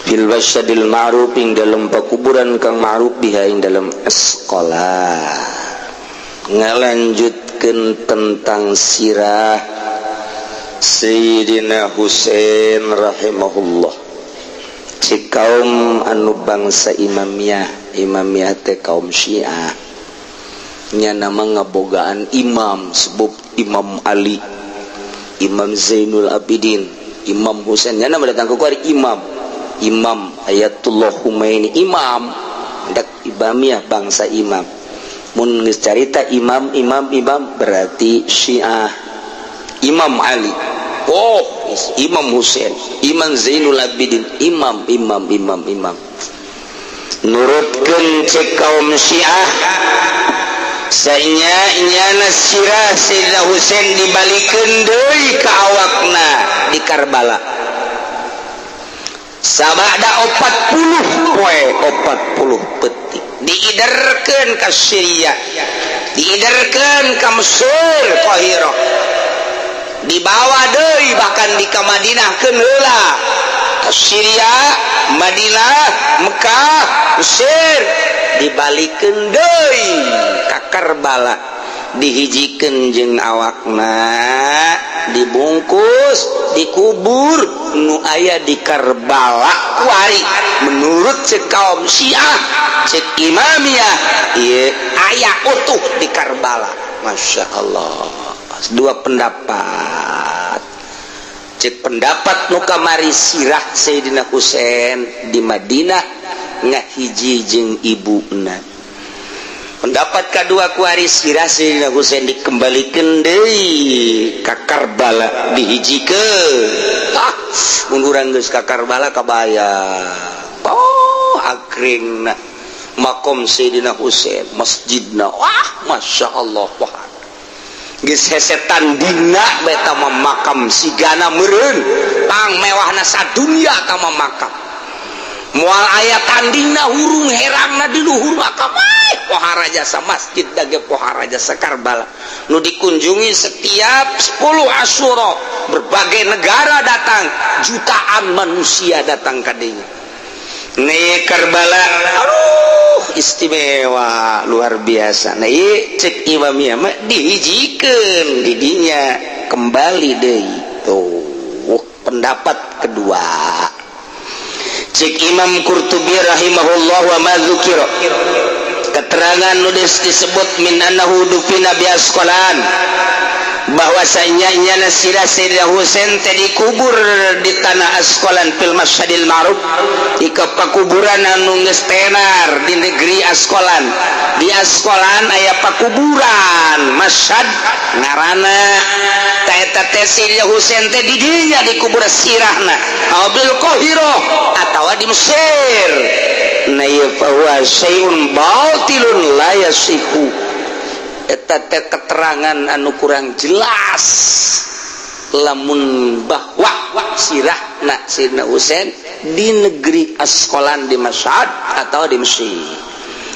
fil masyhadil ma'ruf, ing dalam pekuburan kang ma'ruf, biha, ing dalam Asqalan. Ngalanjutkeun tentang sirah Sayyidina Husain rahimahullah. Si kaum anu bangsa Imamiyah, Imamiyah teh kaum Syiah nya, nama ngabogaan imam, sebab Imam Ali, Imam Zainul Abidin, Imam Husain, nya nama datang ke kuari imam, Imam Ayatullah Humaini, imam dak Imamiyah, bangsa imam. Mun geus carita imam, imam, imam, berarti Syiah. Imam Ali, oh, Imam Husain, Imam Zainul Abidin, imam, imam, imam, imam. Nurutkeun cek kaum Syiah, sainya nyana sirah Sayyidina Husain dibalikeun deui ka awakna di Karbala sabada 40 poe 40 petik, diiderkeun ka Syria, diiderkeun ka Mesir, Qahirah, dibawa deui bahkan di ka Madinah keun heula, ka Syria, Madinah, Mekah, Mesir, dibalikeun deui ka Karbala, dihijikeun jeung awakna, dibungkus, dikubur nu aya di Karbala kuari. Menurut cek kaum Syiah, cek Imamiyah, ieu aya utuh di Karbala. Masya Allah, dua pendapat. Cek pendapat nu kamari, sirah Sayyidina Husain di Madinah ngahiji jeung ibuna. Pendapat kedua kuari, sirah Sayyidina Husain dikembalikan deui ka Karbala, dihijikeun. Ah, mun urang geus ka Karbala kabaya, oh, akringna makom Sayyidina Husain, masjidna, wah, Masya Allah, wah, geus hese tandingna beta mah. Makam sigana meureun pang mewahna sadunya ka makam, moal aya tandingna, hurung herangna di luhur makam. Ai pohara jasa masjid dage, pohara jasa Karbala nu dikunjungi setiap 10 Asyura, berbagai negara datang, jutaan manusia datang ka dinya nih. Karbala, aduh, istimewa luar biasa. Nah, ieu cek Imamiyah mah dihijikeun di dinya, kembali deui. Tuh pendapat kedua. Cek Imam Qurtubi rahimahullah, wa ma dzukira, keterangan nulis disebut, min annahu dufina bi Asqalan, bahwasanya nyana sirah Sayyidina Husain teh dikubur di tanah Asqalan, fil masyhadil ma'ruf, di pakuburan anu geus tenar di negeri Asqalan. Di Asqalan aya pakuburan, masyhad ngaranna. Ta eta teh Sayyidina Husain teh di dinya dikubur sirahna, aw bil Qahirah, atawa di Mesir. Na ieu fahuwa syai'un batilun la yasihu. Eta teh keterangan anu kurang jelas lamun bahwa sirahna Sayyidina Husain di negeri Askolan, di Masyhad atau di Mesir.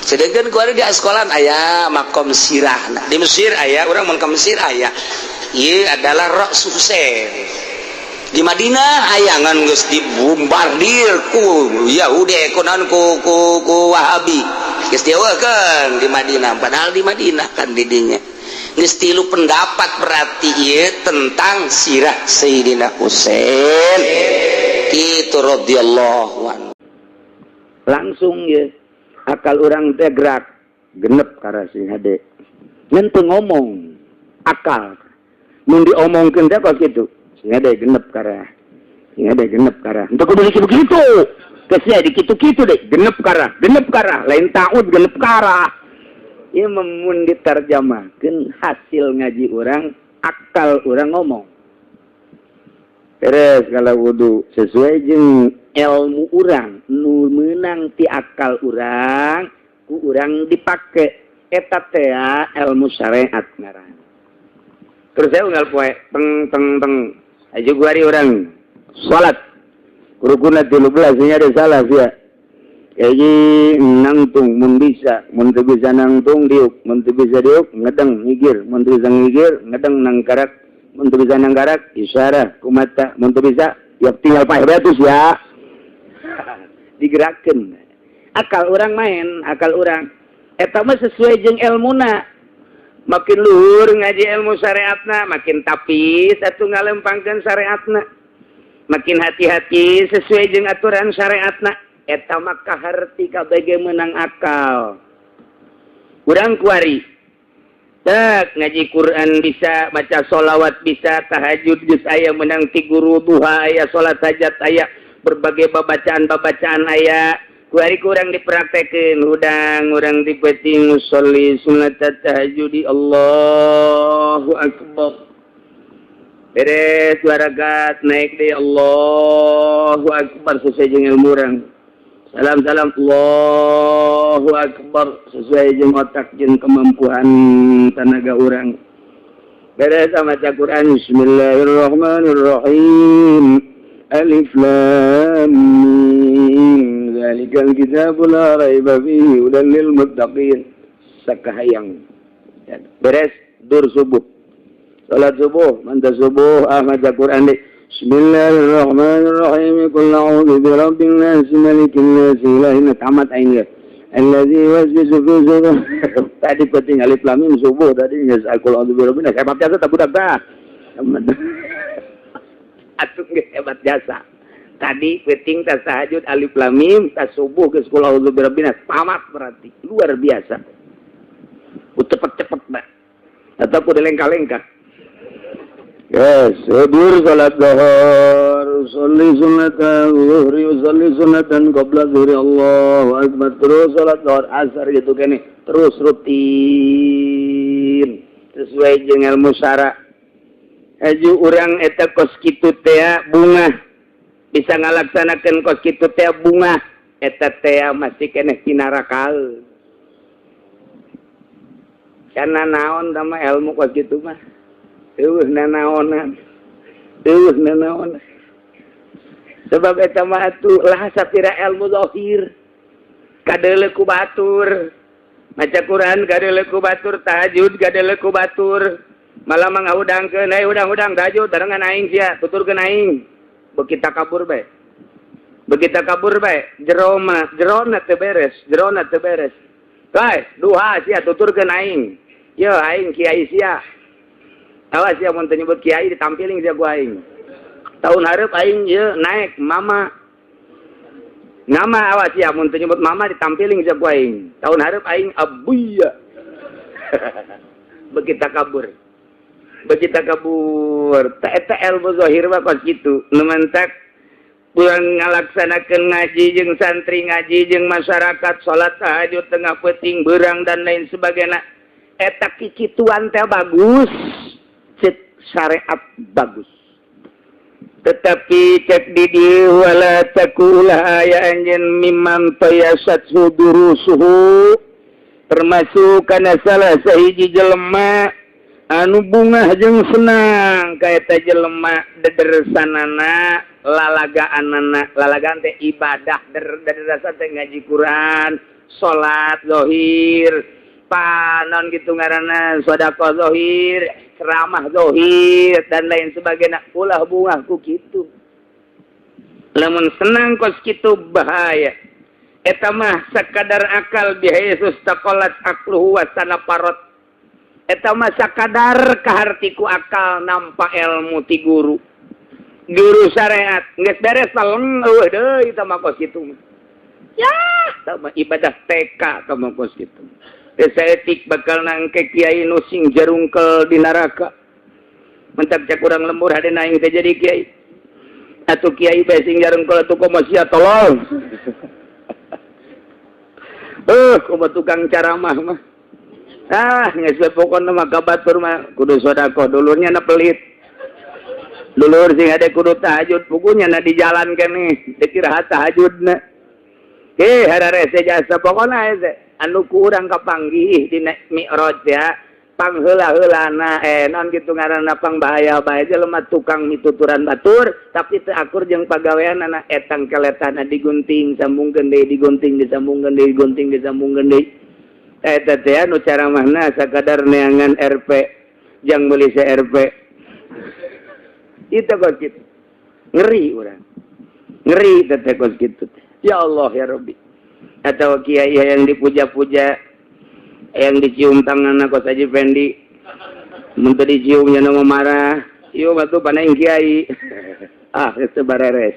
Sedangkan ku di Askolan aya makom sirahna, di Mesir aya, urang mun ka Mesir aya, ieu adalah Ra's Husain. Di Madinah aya, ngan geus dibombardir ku Yahudi, ku naon, ku Wahabi, geus dieuweuhkeun di Madinah, padahal di Madinah kan didinya. Geus tilu pendapat berarti ieu tentang sirah Sayyidina Husain itu radhiyallahu anhu. Langsung ya akal urang teh gerak genep karena sing hade ngan teu ngomong. Akal mun diomongkeun teh kos kitu, sing hade genep karena sing hade genep karena untuk kudu begitu kesnya di kitu-kitu deh, genep karena genep karena lain taut genep karena. Ieu mun diterjemahkeun hasil ngaji urang, akal urang ngomong beres. Kalau wudu sesuai jeung ilmu urang nu menang ti akal urang, ku urang dipake, eta teh ilmu syariat ngaran. Terus saya unggal poe teng teng teng aja guari urang salat rukuna 13 nya ada salah sia. Kayak nangtung mun bisa, mun teu bisa nangtung diuk, mun teu bisa diuk ngedeng ngigir, mun teu bisa ngigir ngedeng nangkarak, mun teu bisa nangkarak isyarah ku mata, mun teu bisa ya tinggal paeh betus ya digerakkan. Akal urang main, akal urang eta mah sesuai jeung ilmuna. Makin luhur ngaji ilmu syariatna, makin tapis atuh ngalempangkeun syariatna, makin hati-hati sesuai jeung aturan syariatna. Eta mah kaharti kabeh menang akal urang. Kuari tak ngaji Quran bisa, baca sholawat bisa, tahajud geus aya menang ti guru, duha aya, salat hajat aya, berbagai babacaan-babacaan aya. Kuari kurang dipraktekeun hudang urang di peuting usolli sunat tahajudi, Allahu akbar, beres dua rakaat naik di Allahu akbar sesuai jeung ilmu urang, salam salam, Allahu akbar sesuai jeung otak jeung kemampuan tenaga urang. Beres sama baca Quran, Bismillahirrahmanirrahim, alif lam mim, dzalikal kitabu la raiba fihi hudan lil muttaqin, sakahayang beres dur subuh, salat subuh, manta subuh ah maca Quran deh, Bismillahirrahmanirrahim, qul a'udzu birabbin nas, malikin nas, ilahin, tamat aing ge, allazi yuwaswisu fi sudur. Tadi penting alif lam mim subuh tadi geus qul a'udzu birabbin nas, hebat jasa tak budak dah atuh geus hebat jasa. Tadi penting tas tahajud alif lam mim, tas subuh geus qul a'udzu birabbin nas, tamat. Berarti luar biasa, cepet-cepet dah atau kudu lengkah-lengkah. Yes, dur salat zuhur, sholli sunnat zuhri, sholli sunnatan qabla zuhri, Allahu akbar, terus salat zuhur, asar gitu kene, terus rutin sesuai jeung ilmu syara. Aju urang eta kos kitu teh bungah, bisa ngalaksanakeun kos kitu teh bungah, eta teh masih keneh kinarakal. Karena naon sama ilmu kos kitu mah eueuh nanaonan, eueuh nanaonan, sebab eta mah atuh lah sapira ilmu zahir kadeuleu ku batur, maca Quran kadeuleu ku batur, tahajud kadeuleu ku batur, malah mah ngahudangkeun, "Hey, hudang-hudang tahajud barengan aing sia, tuturkeun aing." Beuki takabur bae, beuki takabur bae, jero mah jerona teu beres, jerona teu beres. Bae duha sia, tuturkeun aing, yo aing kiai sia. Awas ya mun teu nyebut kiai ditampiling sia ku aing. Tahun hareup aing ye naik mama. Nama awas ya mun teu nyebut mama ditampiling sia ku aing. Tahun hareup aing abuya. Beuki takabur. Beuki takabur. Ta eta ilmu zahir mah kos kitu. Nu mantak urang ngalaksanakeun ngaji jeung santri, ngaji jeung masyarakat, salat tahajud tengah peuting beurang dan lain sebagainya. Eta kikituan teh bagus. Cek syariat bagus. Tetapi cek di dieu, wala taku, ulah aya anjeun, mimman tayasat durusuhu, termasuk kana salah sahiji jelema anu bungah jeung senang ka eta jelema dedersanana lalagaanana. Lalagaan teh ibadah, dedersan teh ngaji Quran, salat zahir, panon gitu ngaranna, sedekah zahir, ceramah zahir, dan lain sebagainya. Ulah bungah ku kitu. Lamun senang kos kitu bahaya. Eta mah sakadar akal, bihaitsu istaqallat aqluhu wa parot. Eta mah sakadar kaharti ku akal, nampa ilmu ti guru guru syariat, geus beres, taleng, eueuh deui. Eta mah kos kitu mah ya, eta mah ibadah TK. Eta mah kos kitu etik bakal nangke kiai nu sing jarungkel di neraka. Mentak cek urang lembur, hade aing teh jadi kiai atau kiai bae sing jarungkel atuh, komo sia tolol. Komo tukang ceramah mah. Ah, geus we pokona mah ka batur mah kudu sedekah, dulurnya na pelit. Dulur sing ada kudu tahajud, pugunya na di jalan keneh, dikira tahajudna. Eh, hararese jasa pokona hese. Anu kurang kapanggih di Mi'raj ya, pangheula-heulana, eh, non gitu ngaranna, pang bahaya bae jelema tukang mituturan batur tapi teu akur jeung pagaweanana. Etang keletana digunting, sambungkeun deui, digunting, disambungkeun deui, digunting, disambungkeun deui. Eta teh anu caramahna sakadar neangan RP jang meuli CRP itu kos kitu. Ngeri urang, ngeri teh kos kitu. Ya Allah, ya Rabbi. Atau kiai yang dipuja-puja, yang dicium tangan kos Haji Fendi, mun teu diciumnya nama marah. Ieu mah tuh paneng kiai. Ah, itu bareres.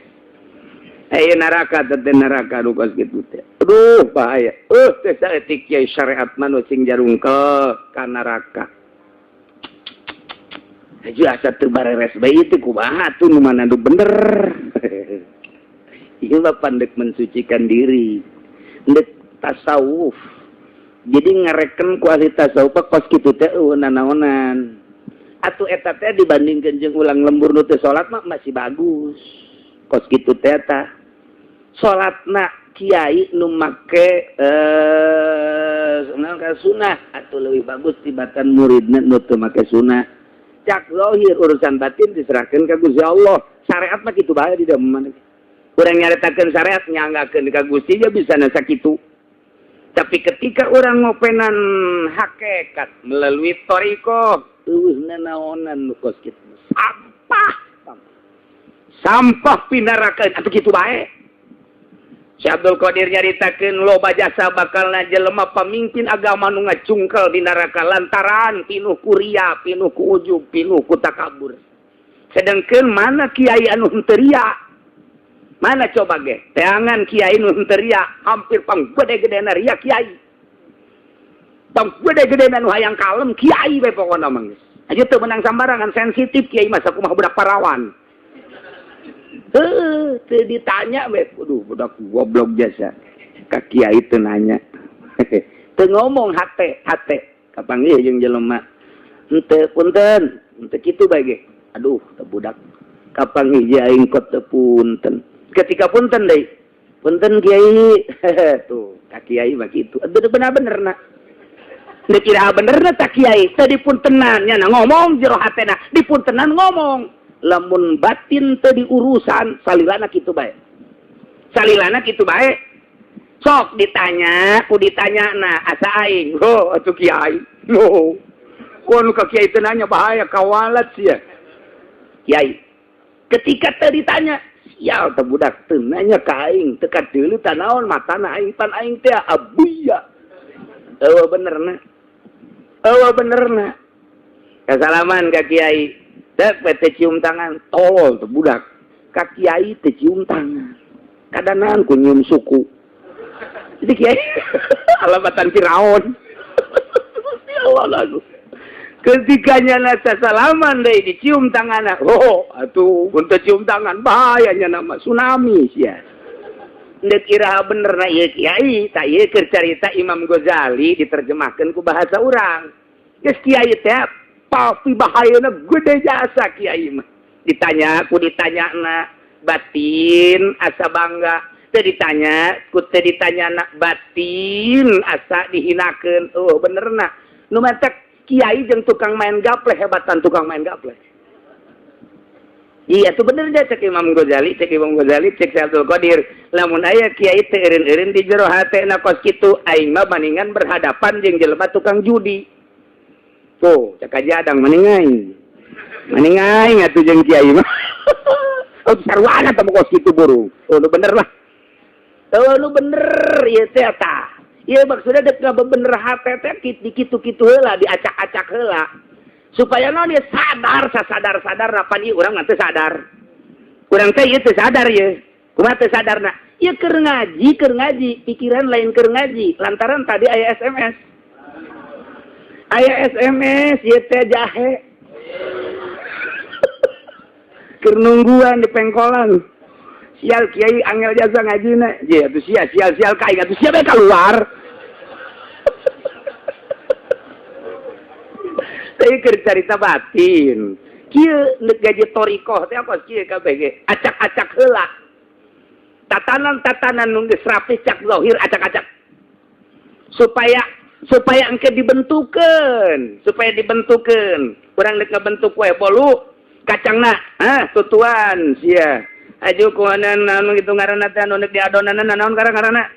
Eh, neraka teh, neraka nu kos kitu teh. Aduh, bahaya. Teh saeutik kiai syariat mah nu sing jarungkel ka neraka. Haji asa teu bareres bae itu, kumaha tuh, nu mana nu bener? Ieu mah pandek mensucikan diri, ndek tasawuf. Jadi ngereken ku ahli tasawuf kos kitu teh eueuh nanaonan atuh eta teh dibandingkeun jeung ulang lembur nu teu salat mah masih bagus kos kitu teh. Tah, salatna kiai nu make sunah atau lebih bagus tibatan muridna nu teu make sunah. Cak zahir, urusan batin diserahkan ke Gusti Allah. Syariat mah kitu bae. Di mana urang nyaritakeun syariat, nyanggakeun ka Gusti ya bisa nasa kitu. Tapi ketika orang ngopenan hakikat melalui thoriqoh, eueuh nanaonan nu kos kitu. Sampah, sampah pinarakeun atuh kitu bae. Si Abdul Qadir nyaritakeun loba jasa bakalna jelema pamimpin agama nu ngacungkel di neraka lantaran pinuh ku ria, pinuh ku ujub, pinuh ku takabur. Sedangkan mana kiai anu henteu ria? Mana coba ge? Teangan kiai nu henteu ria, hampir pang gede-gedena ria kiai. Pang gede-gedena nu hayang kalem kiai we pokona mah geus. Aja teu menang sambarangan, sensitif kiai mah, sakumaha budak parawan. Heuh, teu ditanya we. Aduh, budak goblok jasa. Ka kiai teu nanya. Teu ngomong hate, hate. Kapanggih jeung jelema. Henteu punten, henteu kitu bae ge. Aduh, teu budak. Kapanggih je aing kot teu punten. Ketika punten deui. Punten kiai. Tuh, ka kiai mah kitu. Aduh, bener-bener na. Dek kira bener na tak kiai, teu dipuntenan nya ngomong jero hatena, dipuntenan ngomong. Lamun batin teu diurusan, salilana kitu bae. Salilana kitu bae. Sok ditanya, ku ditanya na asa aing. Oh, atuh kiai. Oh. Kono ka kiai teu nanya bahaya, kawalat sia. Kiai. Ketika teu ditanya, sial teh budak teu nanya ka aing, teu kadeuleu tanaon matana aing, pan aing teh abuya. Eueuh bener na. Eueuh bener na. Kasalaman ka kiai. Dek teh cium tangan, tolol teh budak. Ka kiai teh cium tangan. Kadanaan ku nyium suku. Jadi kiai alamatan Firaun. Ya Allah lagu. Ketika nyana salaman deh dicium tangan. Oh, atuh untuk cium tangan bahayanya nama tsunami sia. Ndek iraha bener na ieu kiai, tak ieu keur carita Imam Ghazali diterjemahkeun ku bahasa urang. Geus kiai teh pasti bahayana gede jasa kiai mah. Ditanya ku ditanyana batin asa bangga, teu ditanya ku teu ditanyana batin asa dihinakeun. Oh benerna. Nu matak kiai jeung tukang main gaple hebatan tukang main gaple. Iya tuh bener deh cek Imam Ghazali, cek Imam Ghazali, cek Syekh Abdul Qadir. Lamun aya kiai teu eureun-eureun di jero hatena kos kitu, aing mah maningan berhadapan jeung jelema tukang judi. Tuh, cek aja adang maning aing. Maning aing atuh jeung kiai mah. Oh sarwana teh kos kitu burung. Oh nu bener lah. Oh nu bener ieu teh tah. Ieu maksudna dek ngabebener hate teh di kitu-kitu heula, diacak-acak heula. Supaya non dia sadar, sadar-sadar napan ieu urang mah teu sadar. Urang teh ieu teu sadar ieu. Kumaha teu sadarna? Ieu keur ngaji, pikiran lain keur ngaji, lantaran tadi aya SMS. Aya SMS ieu teh jahe. Keur nungguan di pengkolan. Sial kiai angel jasa ngajina. Je atuh sia sial sial ka aing atuh sia bae kaluar. Tapi keur carita batin. Kieu neuk gaji thoriqoh teh apa kieu kabeh ge? Acak-acak heula. Tatanan-tatanan nu geus rapi cak zahir acak-acak. Supaya engke dibentukeun, supaya dibentukeun. Urang deuk ngabentuk kue bolu kacangna, hah tutuan sia. Aju kumaha anu kitu ngaranna teh anu deuk diadonan naon ngaranna?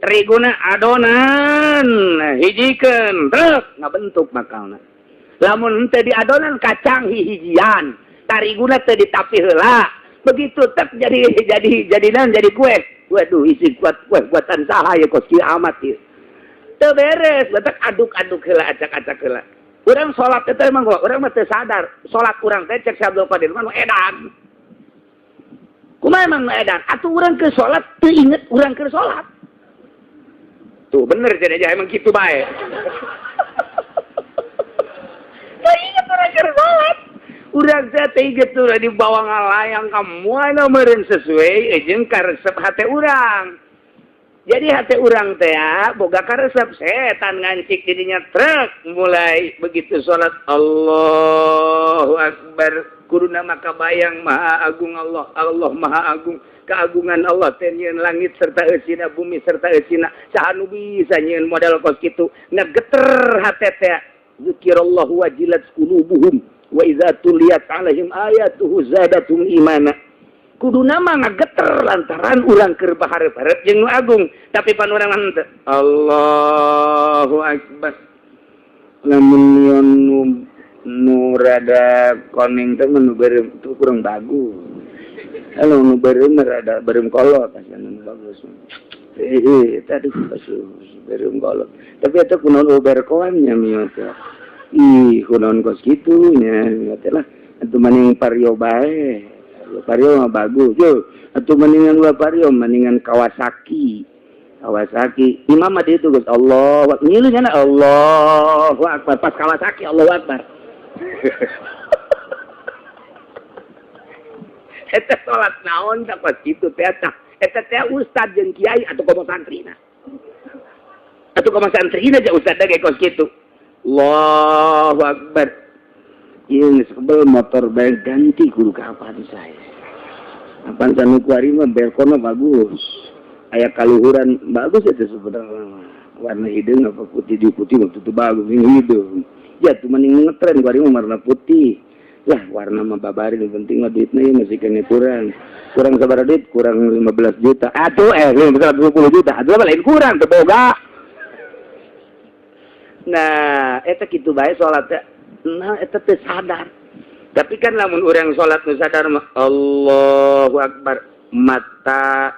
Teriguna adonan, hijikeun, truk ngabentuk bakalna. Lamun teu diadonan kacang hihijian, tariguna teu ditapi heula. Begitu tek jadi naon jadi kue. Waduh isi kuat kue buatan saha ya kos kieu amat ieu. Teu beres, batak aduk-aduk heula acak-acak heula. Urang salat teh emang urang mah teu sadar. Salat urang teh cek Syekh Abdul Qadir mah edan. Kumaha emang nu edan? Atuh urang keur salat teu inget urang keur salat. Tuh bener cenah aja emang kitu bae. Teu inget urang keur salat. Urang teh teu inget tuh dibawa ngalayang ka moal meureun sesuai jeung karesep hate urang. Jadi hati urang teh boga karesep setan ngancik didinya truk mulai begitu salat Allahu Akbar kuduna maka bayang maha agung Allah, Allah maha agung, keagungan Allah teh nyieun langit serta eusina bumi serta eusina saha nu bisa nyieun model kos kitu ngageter hate teh zikirallahu wajilat qulubuhum wa idza tuliyat alaihim ayatuhu zadatum imana. Kuduna mah ngageter lantaran urang keur baharep-harep jeung nu agung, tapi pan urang henteu. Allahu akbar. Lamun nyeun nu rada koning teh nu beureum teu kurang bagus. Kalau nu beureum rada beureum kolot asa nu bagus. Aduh asuh beureum kolot. Tapi eta kunaon uberkoan nya mieu teh. Ih, kunaon kos kitu nya teh lah. Atuh maning Vario bae. Vario mah bagus. Yo, atuh mendingan ulah Vario, mendingan Kawasaki. Kawasaki. Imam mah ditu geus Allah, ngilu nya Allahu Akbar pas Kawasaki Allahu Akbar. Eta salat naon tah pas kitu teh tah. Eta teh ustad jeung kiai atuh komo santrina. Atuh komo santrina jeung ustad ge kos kitu. Allahu Akbar. Ieu geus kebel motor bae ganti kudu kapan saya. Apan sanu kuari mah belkona bagus. Aya kaluhuran bagus itu sebenarnya. Warna hideung apa putih di putih waktu itu bagus ini hideung. Ya tuh mending ngetren kuari mah warna putih. Lah warna mah babarin penting mah duitna ieu masih kene kurang. Kurang sabaraha duit? Kurang 15 juta. Atuh 20 juta. Atuh lain kurang teu boga. Nah, eta kitu bae salat teh. Nah, eta teh sadar. Tapi kan lamun urang salat nu sadar mah Allahu Akbar, mata,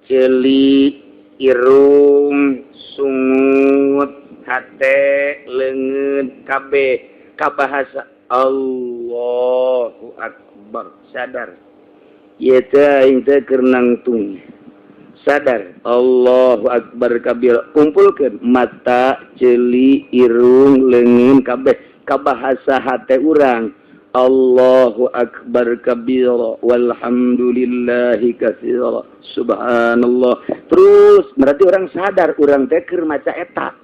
ceuli, irung, sungut, hate, leungeun, kabeh kabahasa Allahu Akbar, sadar. Ieu teh aing teh keur nangtung. Sadar Allahu Akbar kabir, kumpulkeun mata, ceuli, irung, leungeun kabeh kabahasa hate urang Allahu Akbar kabira walhamdulillahi katsira subhanallah. Terus berarti orang sadar urang teh keur maca eta.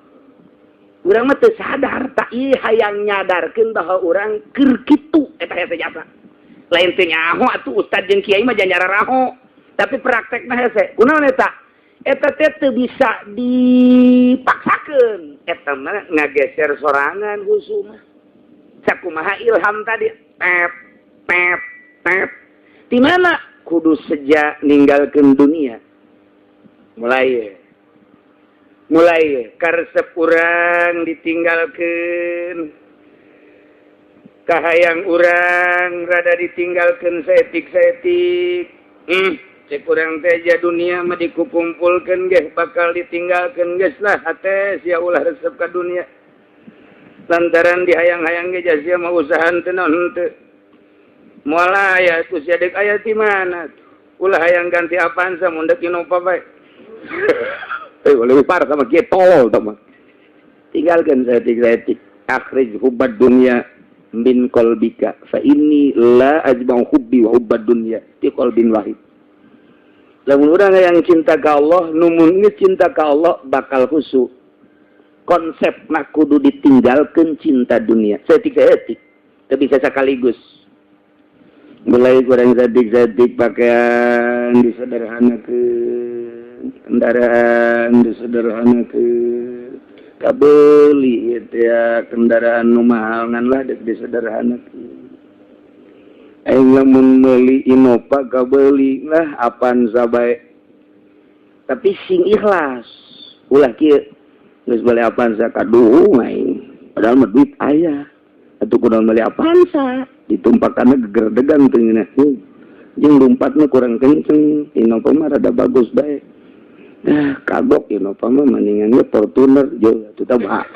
Urang mah teu sadar tak ieu hayang nyadarkeun bahwa urang keur kitu eta hese jasa. Lain teh nyaho atuh ustad jeung kiai mah jangan raho, tapi praktekna hese. Kunaon eta? Eta teh teu bisa dipaksakeun. Eta mah ngageser sorangan khusu mah. Sakumaha ilham tadi tep tep tep. Di mana kudu sejak ninggalkeun dunia. Mulai mulai karesep urang ditinggalkeun. Kahayang urang rada ditinggalkeun saetik-saetik. Cek urang teh ja dunia mah dikukumpulkeun ge bakal ditinggalkeun geus lah hate sia ulah resep ka dunia. Lantaran dihayang-hayang ge ja sia mah usahaan teu naon henteu. Moal aya ku sia deuk aya ti mana? Ulah hayang ganti Avanza mun deuk Innova bae. Leuwih parah sama kieu tolol tah mah. Tinggalkeun saetik-saetik. Akhrij hubbad dunya min qalbika fa inni la ajma'u hubbi wa hubbad dunya fi qalbin wahid. Lamun urang yang cinta ka Allah, numun geus cinta ka Allah bakal khusyuk. Konsep mah kudu ditinggalkeun cinta dunia. Saetik-saetik, teu bisa sekaligus. Mulai kurang saetik-saetik pakaian disederhanakeun, kendaraan disederhanakeun, kabeli ieu ya kendaraan nu mahal ngan lah deuk disederhanakeun. Aing lamun meuli Innova kabeli lah Avanza bae. Tapi sing ikhlas. Ulah kieu geus meuli Avanza kaduhung aing. Padahal mah duit aya. Atuh kudu meuli Avanza, ditumpakanna gegerdegan teu ngeunah. Jeung lumpatna kurang kenceng, Innova mah rada bagus bae. Nah, kagok Innova mah mendingan ge Fortuner jeung atuh tah mah.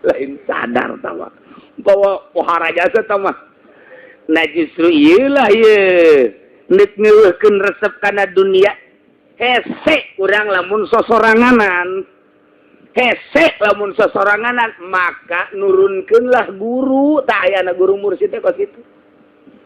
Lain sadar tah mah. Bawa pohara jasa tah mah. Nah justru ieu lah ieu neuk ngeueuhkeun resep kana dunia hese urang lamun sosoranganan. Hese lamun sosoranganan maka nurunkeunlah guru tah ayana guru mursyid teh kos kitu.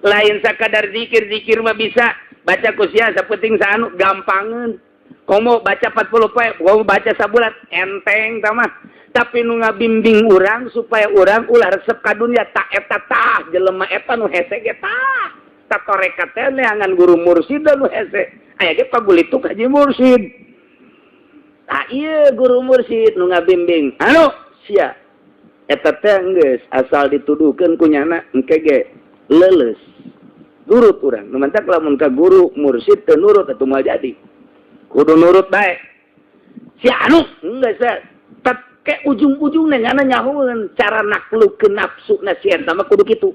Lain sakadar zikir-zikir mah bisa baca ku sia sapenting saanu gampangeun. Komo baca 40 poe, komo baca sabulan enteng tah mah. Tapi nu ngabimbing urang supaya urang ulah resep ka dunia tak eta tah jelema eta nu hese ge tah. Tak torekat teh neangan guru mursyid nu hese. Aya ge pagulituk haji mursyid. Tah ieu guru mursyid nu ngabimbing. Anu sia eta teh geus asal dituduhkeun ku nyana engke ge leuleus. Nurut urang. Nu mantak lamun ka guru mursyid teu nurut atuh moal jadi. Kudu nurut bae. Si anu geus ke ujung-ujungnya nyana nyahueun cara naklukeun nafsu na si eta mah kudu kitu.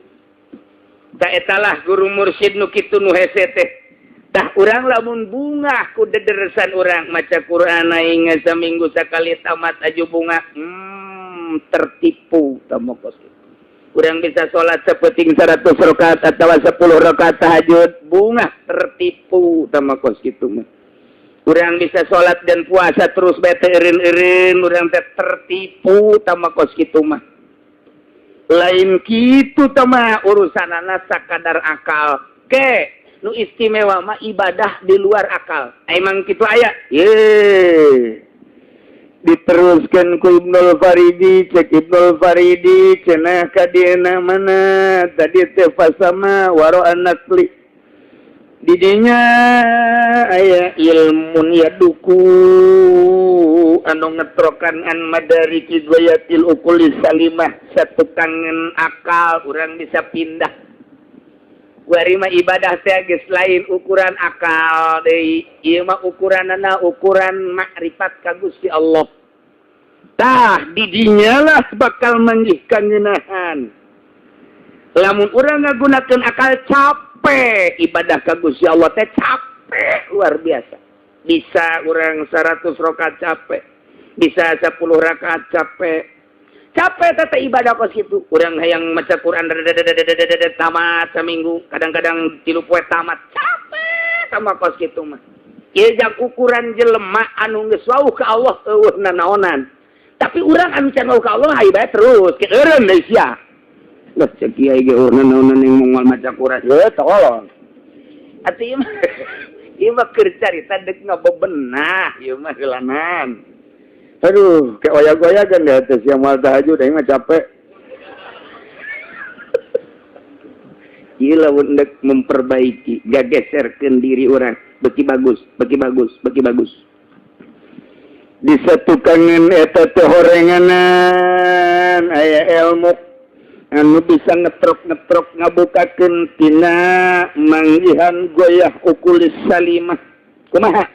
Ta eta lah guru mursyid nu kitu nu hese teh. Tah urang lamun bungah ku dederesan urang maca Quran aing saminggu sakali tamat aju bunga, tertipu tah mah kos kitu. Urang bisa salat sapenting 100 rakaat atawa 10 rakaat tahajud, bungah tertipu tah mah kos kitu mah. Urang bisa sholat dan puasa terus bete eureun-eureun, urang teh tertipu tama kos kitu mah. Lain kitu tama urusanana sakadar akal. Ke nu istimewa mah ibadah di luar akal. Emang kitu aya? Ye. Diteruskan ku Ibnul Faridi, cek Ibnul Faridi cenah ka dieuna mana tadi teh fasama waro anakli. Didinya aya ilmun yaduku anu ngetrokan an madariki ghayatil uquli salimah satukangen akal urang bisa pindah. Kuari mah ibadah teh geus lain ukuran akal deui, ieu mah ukuranana ukuran makrifat ka Gusti Allah. Tah didinya lah bakal manggihkan ngeunahan. Lamun urang ngagunakeun akal capek ibadah ka Gusti Allah teh capek luar biasa. Bisa urang 100 rakaat capek, bisa 10 rakaat capek. Capek teh ibadah kos kitu. Urang hayang maca Quran tamat saminggu, kadang-kadang 3 poe tamat, capek sama kos kitu mah. Ieu jang ukuran jelema anu geus wauh ka Allah eueuh nanaonan. Tapi urang anu can wauh ka Allah hayu bae terus ke eureun deui sia. Lah cek kiai ge eueuh nanaonan yang moal maca Quran. Heuh tolong. Atuh ieu mah keur carita deuk ngabebenah ieu mah heulanan. Aduh, kayak oyak-oyakan di atas yang mal tahajud, aing mah capek. Ieu lamun endek memperbaiki, gageserkeun diri urang, beki bagus, beki bagus, beki bagus. Disatukangan eta teh horenganan aya ilmu anu bisa ngetrok-ngetrok ngabukakeun tina manggihan goyah uqulis salimah. Kumaha?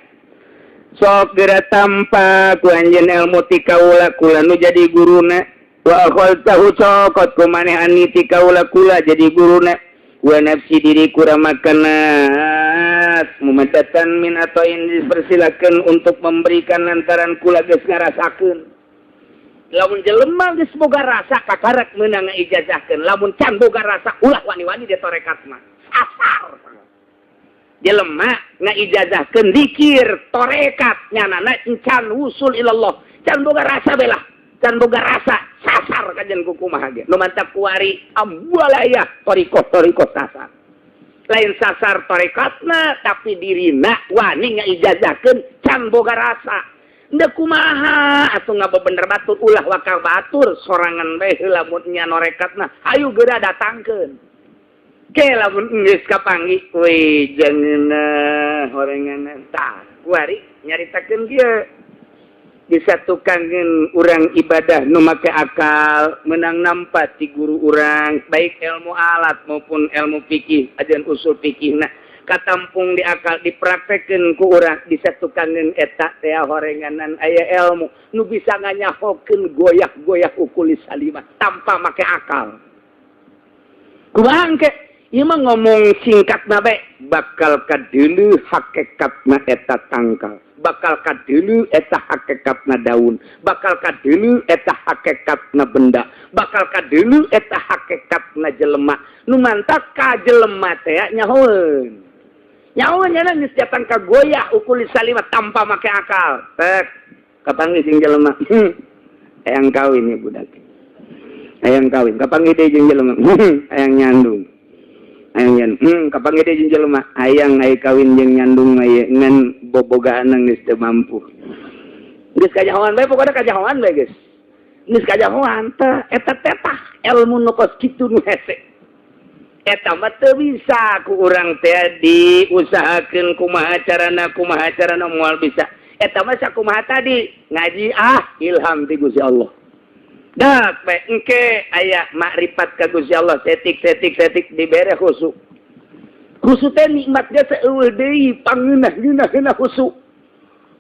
Sok geura tampa ku anjeun ilmu ti kaula, kula nu jadi guruna. Wa akhadtahu, cokot ku maneh, anni ti kaula, kula jadi guruna. Wa nafsi, diri kurang makanat mumadatan min atau ini dipersilakan untuk memberikan lantaran kula geus ngarasakeun. Lamun jelema geus boga rasa, kakarak meunang ngaijazahkeun. Lamun can boga rasa, ulah wani-wani di torekat mah asar. Jelema ngaijazahkeun zikir torekat, nyanana can wusul ilallah, can boga rasa belah, can boga rasa, sasar kajian kumaha ge. Nu mantap kuari ambualaya torikoh torikoh sasar. Lain sasar torekatna, tapi dirina wani ngaijazahkeun can boga rasa. Ndek kumaha atuh ngabebener batur, ulah wakal batur sorangan bae heula. Mun nya norekatna, ayo geura datangkeun ke. Lamun geus kapanggih, we jangeunah horengan. Tah, kuari nyaritakeun kieu: disatukankeun urang ibadah nu make akal menang nampa ti guru urang, baik ilmu alat maupun ilmu fikih, ajaran usul fikih. Nah, katampung di akal, dipraktekeun ku urang, disatukankeun eta teh horenganan aya ilmu nu bisa nganyahokeun goyah-goyah uqulis salimah tanpa make akal. Kumaha engke? Ieu mah ngomong singkat na bae, bakal kadeuleu hakikatna eta tangkal, bakal kadeuleu eta hakikatna daun, bakal kadeuleu eta hakikatna benda, bakal kadeuleu eta hakikatna jelema. Nu mantak ka jelema teh nyahoeun nyahoeun nya geus datang ka goyah uqulis salimah tanpa make akal. Tek kapanggih jeung jelema, hayang kawin ya budak, hayang kawin. Kapanggih deui jeung jelema, hayang nyandung, hayang nyandung. Kapanggih deui jeung jelema, hayang aya kawin jeung nyandung mah ieu, ngan bobogaan geus teu mampu. Geus kajahoan bae, pokona kajahoan bae, geus geus kajahoan. Teh eta teh tah ilmu nu kos kitu nu hese. Eta mah teu bisa ku urang teh diusahakeun kumaha carana, kumaha carana, moal bisa. Eta mah sakumaha tadi ngaji, ah, ilham ti Gusti Allah. Dak bae engke aya makrifat ka Gusti Allah setik setik setik, dibere khusyuk. Khusyuk teh nikmat ge seueuh deui, pangeunah ngeunah ngeunah khusyuk.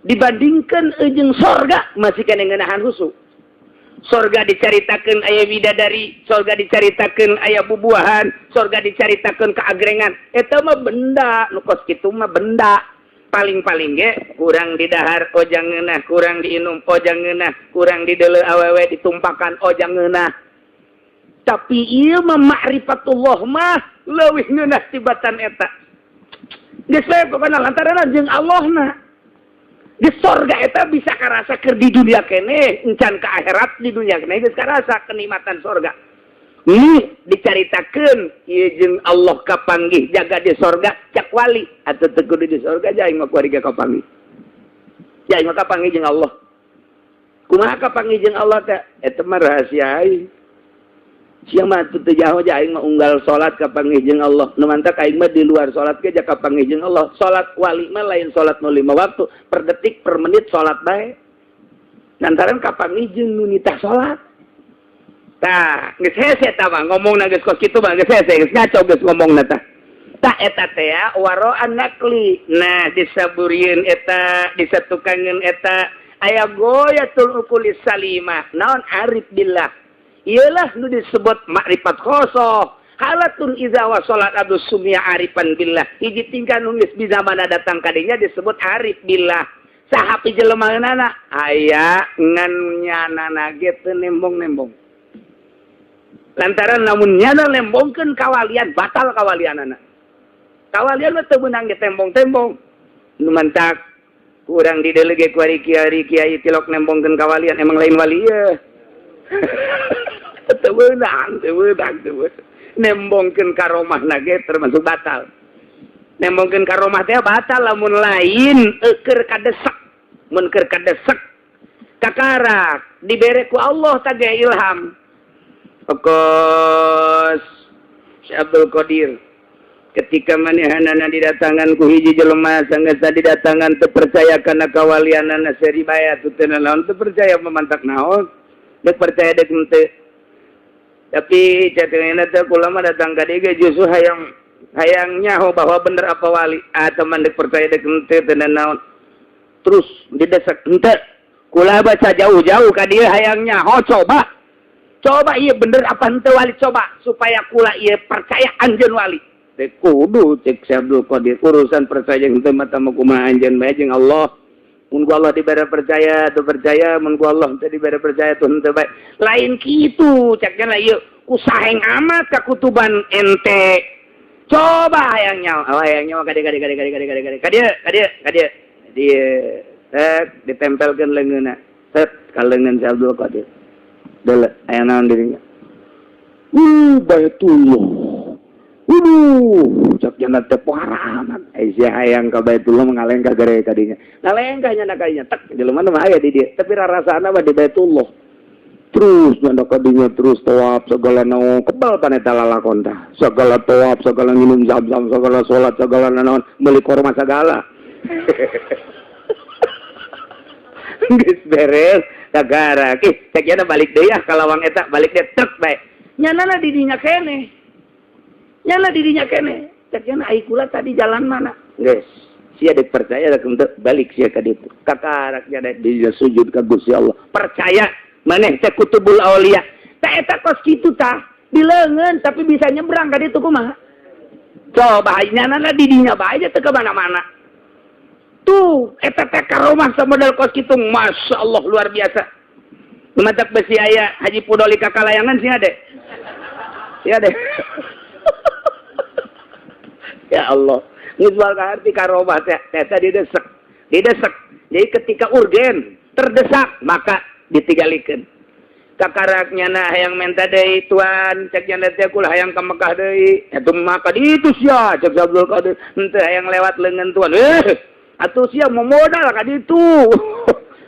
Dibandingkan jeung sorga masih kena ngeunahan khusyuk. Sorga dicaritakeun aya bidadari, sorga dicaritakeun aya bubuahan, sorga dicaritakeun keagrengan. Eta mah benda, nu kos kitu mah benda. Paling-paling ge kurang didahar ojang ngeunah, kurang diinum ojang ngeunah, kurang dideuleu awewe ditumpakan ojang ngeunah. Tapi ieu mah ma'rifatullah mah leuwih ngeunah tibatan eta. Geus we pokona lantaran jeung Allahna. Di sorga eta bisa karasa keur di dunia kene, encan ke akhirat, di dunia kene geus karasa kenikmatan sorga. Nih dicaritakeun ieu jeung Allah kapanggih jaga di sorga, cak wali atuh teu kudu di sorga, aing mah kuari ge kapanggih. Ya aing mah kapanggih jeung Allah. Kumaha kapanggih jeung Allah teh? Eta mah rahasia aing. Sia mah teu jauh aja, aing mah unggal salat kapanggih jeung Allah. Nu mantak aing mah di luar salat ge kapanggih jeung Allah. Salat wali mah lain salat nu lima waktu, per detik per menit salat bae. Lantaran kapanggih jeung nu nitah salat. Tah, geus hese tah mah ngomongna, geus kos kitu mah geus hese, geus ngaco geus ngomongna tah. Tah, eta teh ya waro'an naqli. Nah, disaburieun eta, disatukangeun eta aya goyatul uqulis salimah. Naon arif billah? Iyalah nu disebut makrifat khosoh. Halatun iza wasolat abdu sumia arifan billah. Hiji tingkah nu geus bisa mana datang kadinya disebut arif billah. Saha pijelemaeunana? Aya ngan nyanana ge teu nembong-nembong. Lantaran lamun nyana nembongkeun kawalian, batal kawalianana. Kawalian mah teu meunang ditembong-tembong. Nu mantak kurang didelege ku ari kiai kiai tilok nembongkeun kawalian, emang lain wali ye. Teu meunang, teu meunang, teu meunang. Nembongkeun karomahna ge termasuk batal. Nembongkeun karomah teh batal lamun lain keur kadesek. Mun keur kadesek kakarak dibere ku Allah teh ilham. Okos Syekh Abdul Qadir. Ketika manehanana didatangan ku hiji jelema, sanggeus didatangan teu percaya kana kawalianana, seuri bae atuh, teu naon, teu percaya memantak naon, dek percaya dek henteu. Tapi catengan teh kula mah datang ka dieu ge justru hayang hayang nyaho bahwa bener apa wali atau dek percaya dek henteu, teu naon. Terus didesak, henteu kula baca jauh-jauh ka dieu hayang nyaho, coba coba iya bener apa henteu wali, coba supaya kula ieu percaya anjeun wali. Teh kudu cek Syekh Abdul Qadir, urusan percaya henteu mah kumaha anjeun bae jeung Allah. Mun ku Allah dibere percaya tuh percaya, mun ku Allah teu dibere percaya tuh henteu bae. Lain kitu ceknya lah, ieu ku saheng amat ka kutuban ente. Coba hayang nyawa, oh, hayang nyawa ka dieu, ka dieu, ka dieu, ka dieu, ka dieu, ka dieu, ka dieu, ka dieu, dieu, set ditempelkeun leungeunna, set ka leungeun Syekh Abdul Qadir. Dele aya naon dirinya? Baitullah. Waduh, cak jana teh pohara amat. Ai sia hayang ka Baitullah mengalengkah gere ka dinya. Ngalengkah nya kadinya tek jelema mah aya di dieu, tapi rarasana mah di Baitullah. Terus nyanda ka dinya, terus tawaf segala naon, kebal pan eta lalakon tah. Segala tawaf, segala minum zam-zam, segala salat, segala naon, meuli korma segala. Geus beres, kagarak. Ih, cek jana balik deui ah ka lawang eta, balik deui tek bae. Nyanana di dinya keneh. Nyala dirinya kene, cek ai kula tadi jalan mana geus sia dek percaya dek henteu, balik sia ka ditu. Kakarak nya dia sujud ka Gusti Allah, percaya maneh teh kutubul aulia. Tah, eta kos kitu tah, di leungeun tapi bisa nyebrang ka ditu kumaha coba? Nyanana di dinya bae teu ka mana-mana tuh. Eta teh karomah samodel kos kitu, Masya Allah, luar biasa. Mantap besi aya Haji Pudoli kakalayangan sih ade ya deh. Ya Allah, geus arti karomah teh eta didesek didesek. Jadi ketika urgen terdesak maka ditinggalikeun. Kakaraknya nah hayang menta deui, tuan, cek nya teh kula hayang ka Mekah deui. Eta maka ditu sia, cek Abdul Qadir, henteu, hayang lewat leungeun tuan. Eh, atuh sia mau modal ka ditu.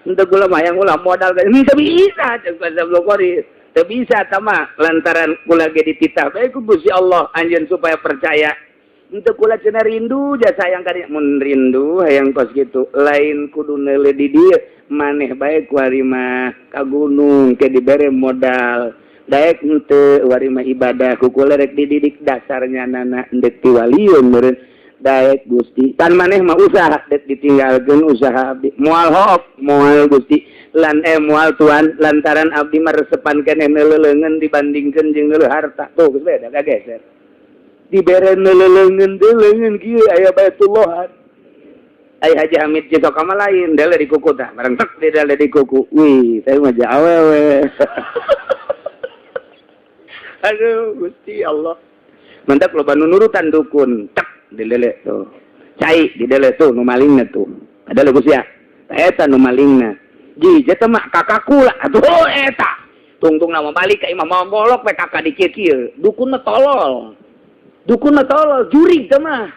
Henteu, kula mah hayang ulah modal ka henteu bisa, cek Abdul Qadir, teu bisa tama lantaran kula ge dititah bae ku Gusti Allah anjeun supaya percaya. Untuk kula cenah rindu jasa hayang ka mun rindu hayang kos gitu, lain kudu neule di dieu, maneh bae kuari mah ka gunung ke dibere modal daek henteu, wari mah ibadah ku kula rek dididik dasarnya nana endek tiwalieun meureun daek Gusti tan maneh mah usaha dek ditinggalkeun usaha abdi moal hook moal Gusti lan eh moal tuan, lantaran abdi mah resepan keneh neuleuleungeun dibandingkeun jeung neuleuh harta. Tuh geus beda, kageser dibere neuleuleungeun teh leungeun kieu aya Baitullah. Ai Haji Hamid Cisoka mah lain, dele di kuku tah bareng tek di dele di kuku, wih, teh mah awewe. Aduh Gusti Allah, mantap, loba nu nurutan dukun. Tek di dele tuh cai, di dele tuh nu malingna tuh ada lo Gusti ya, eta nu malingna ji jeta mah kakak kula atuh eta tungtung nama balik ka imah mawa golok we kakak di kieu. Dukun mah tolol, dukun mah tolol, jurig teh mah.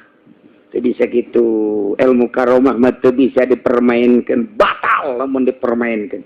Teu bisa gitu, ilmu karomah mah teu bisa dipermainkan, batal lamun dipermainkan.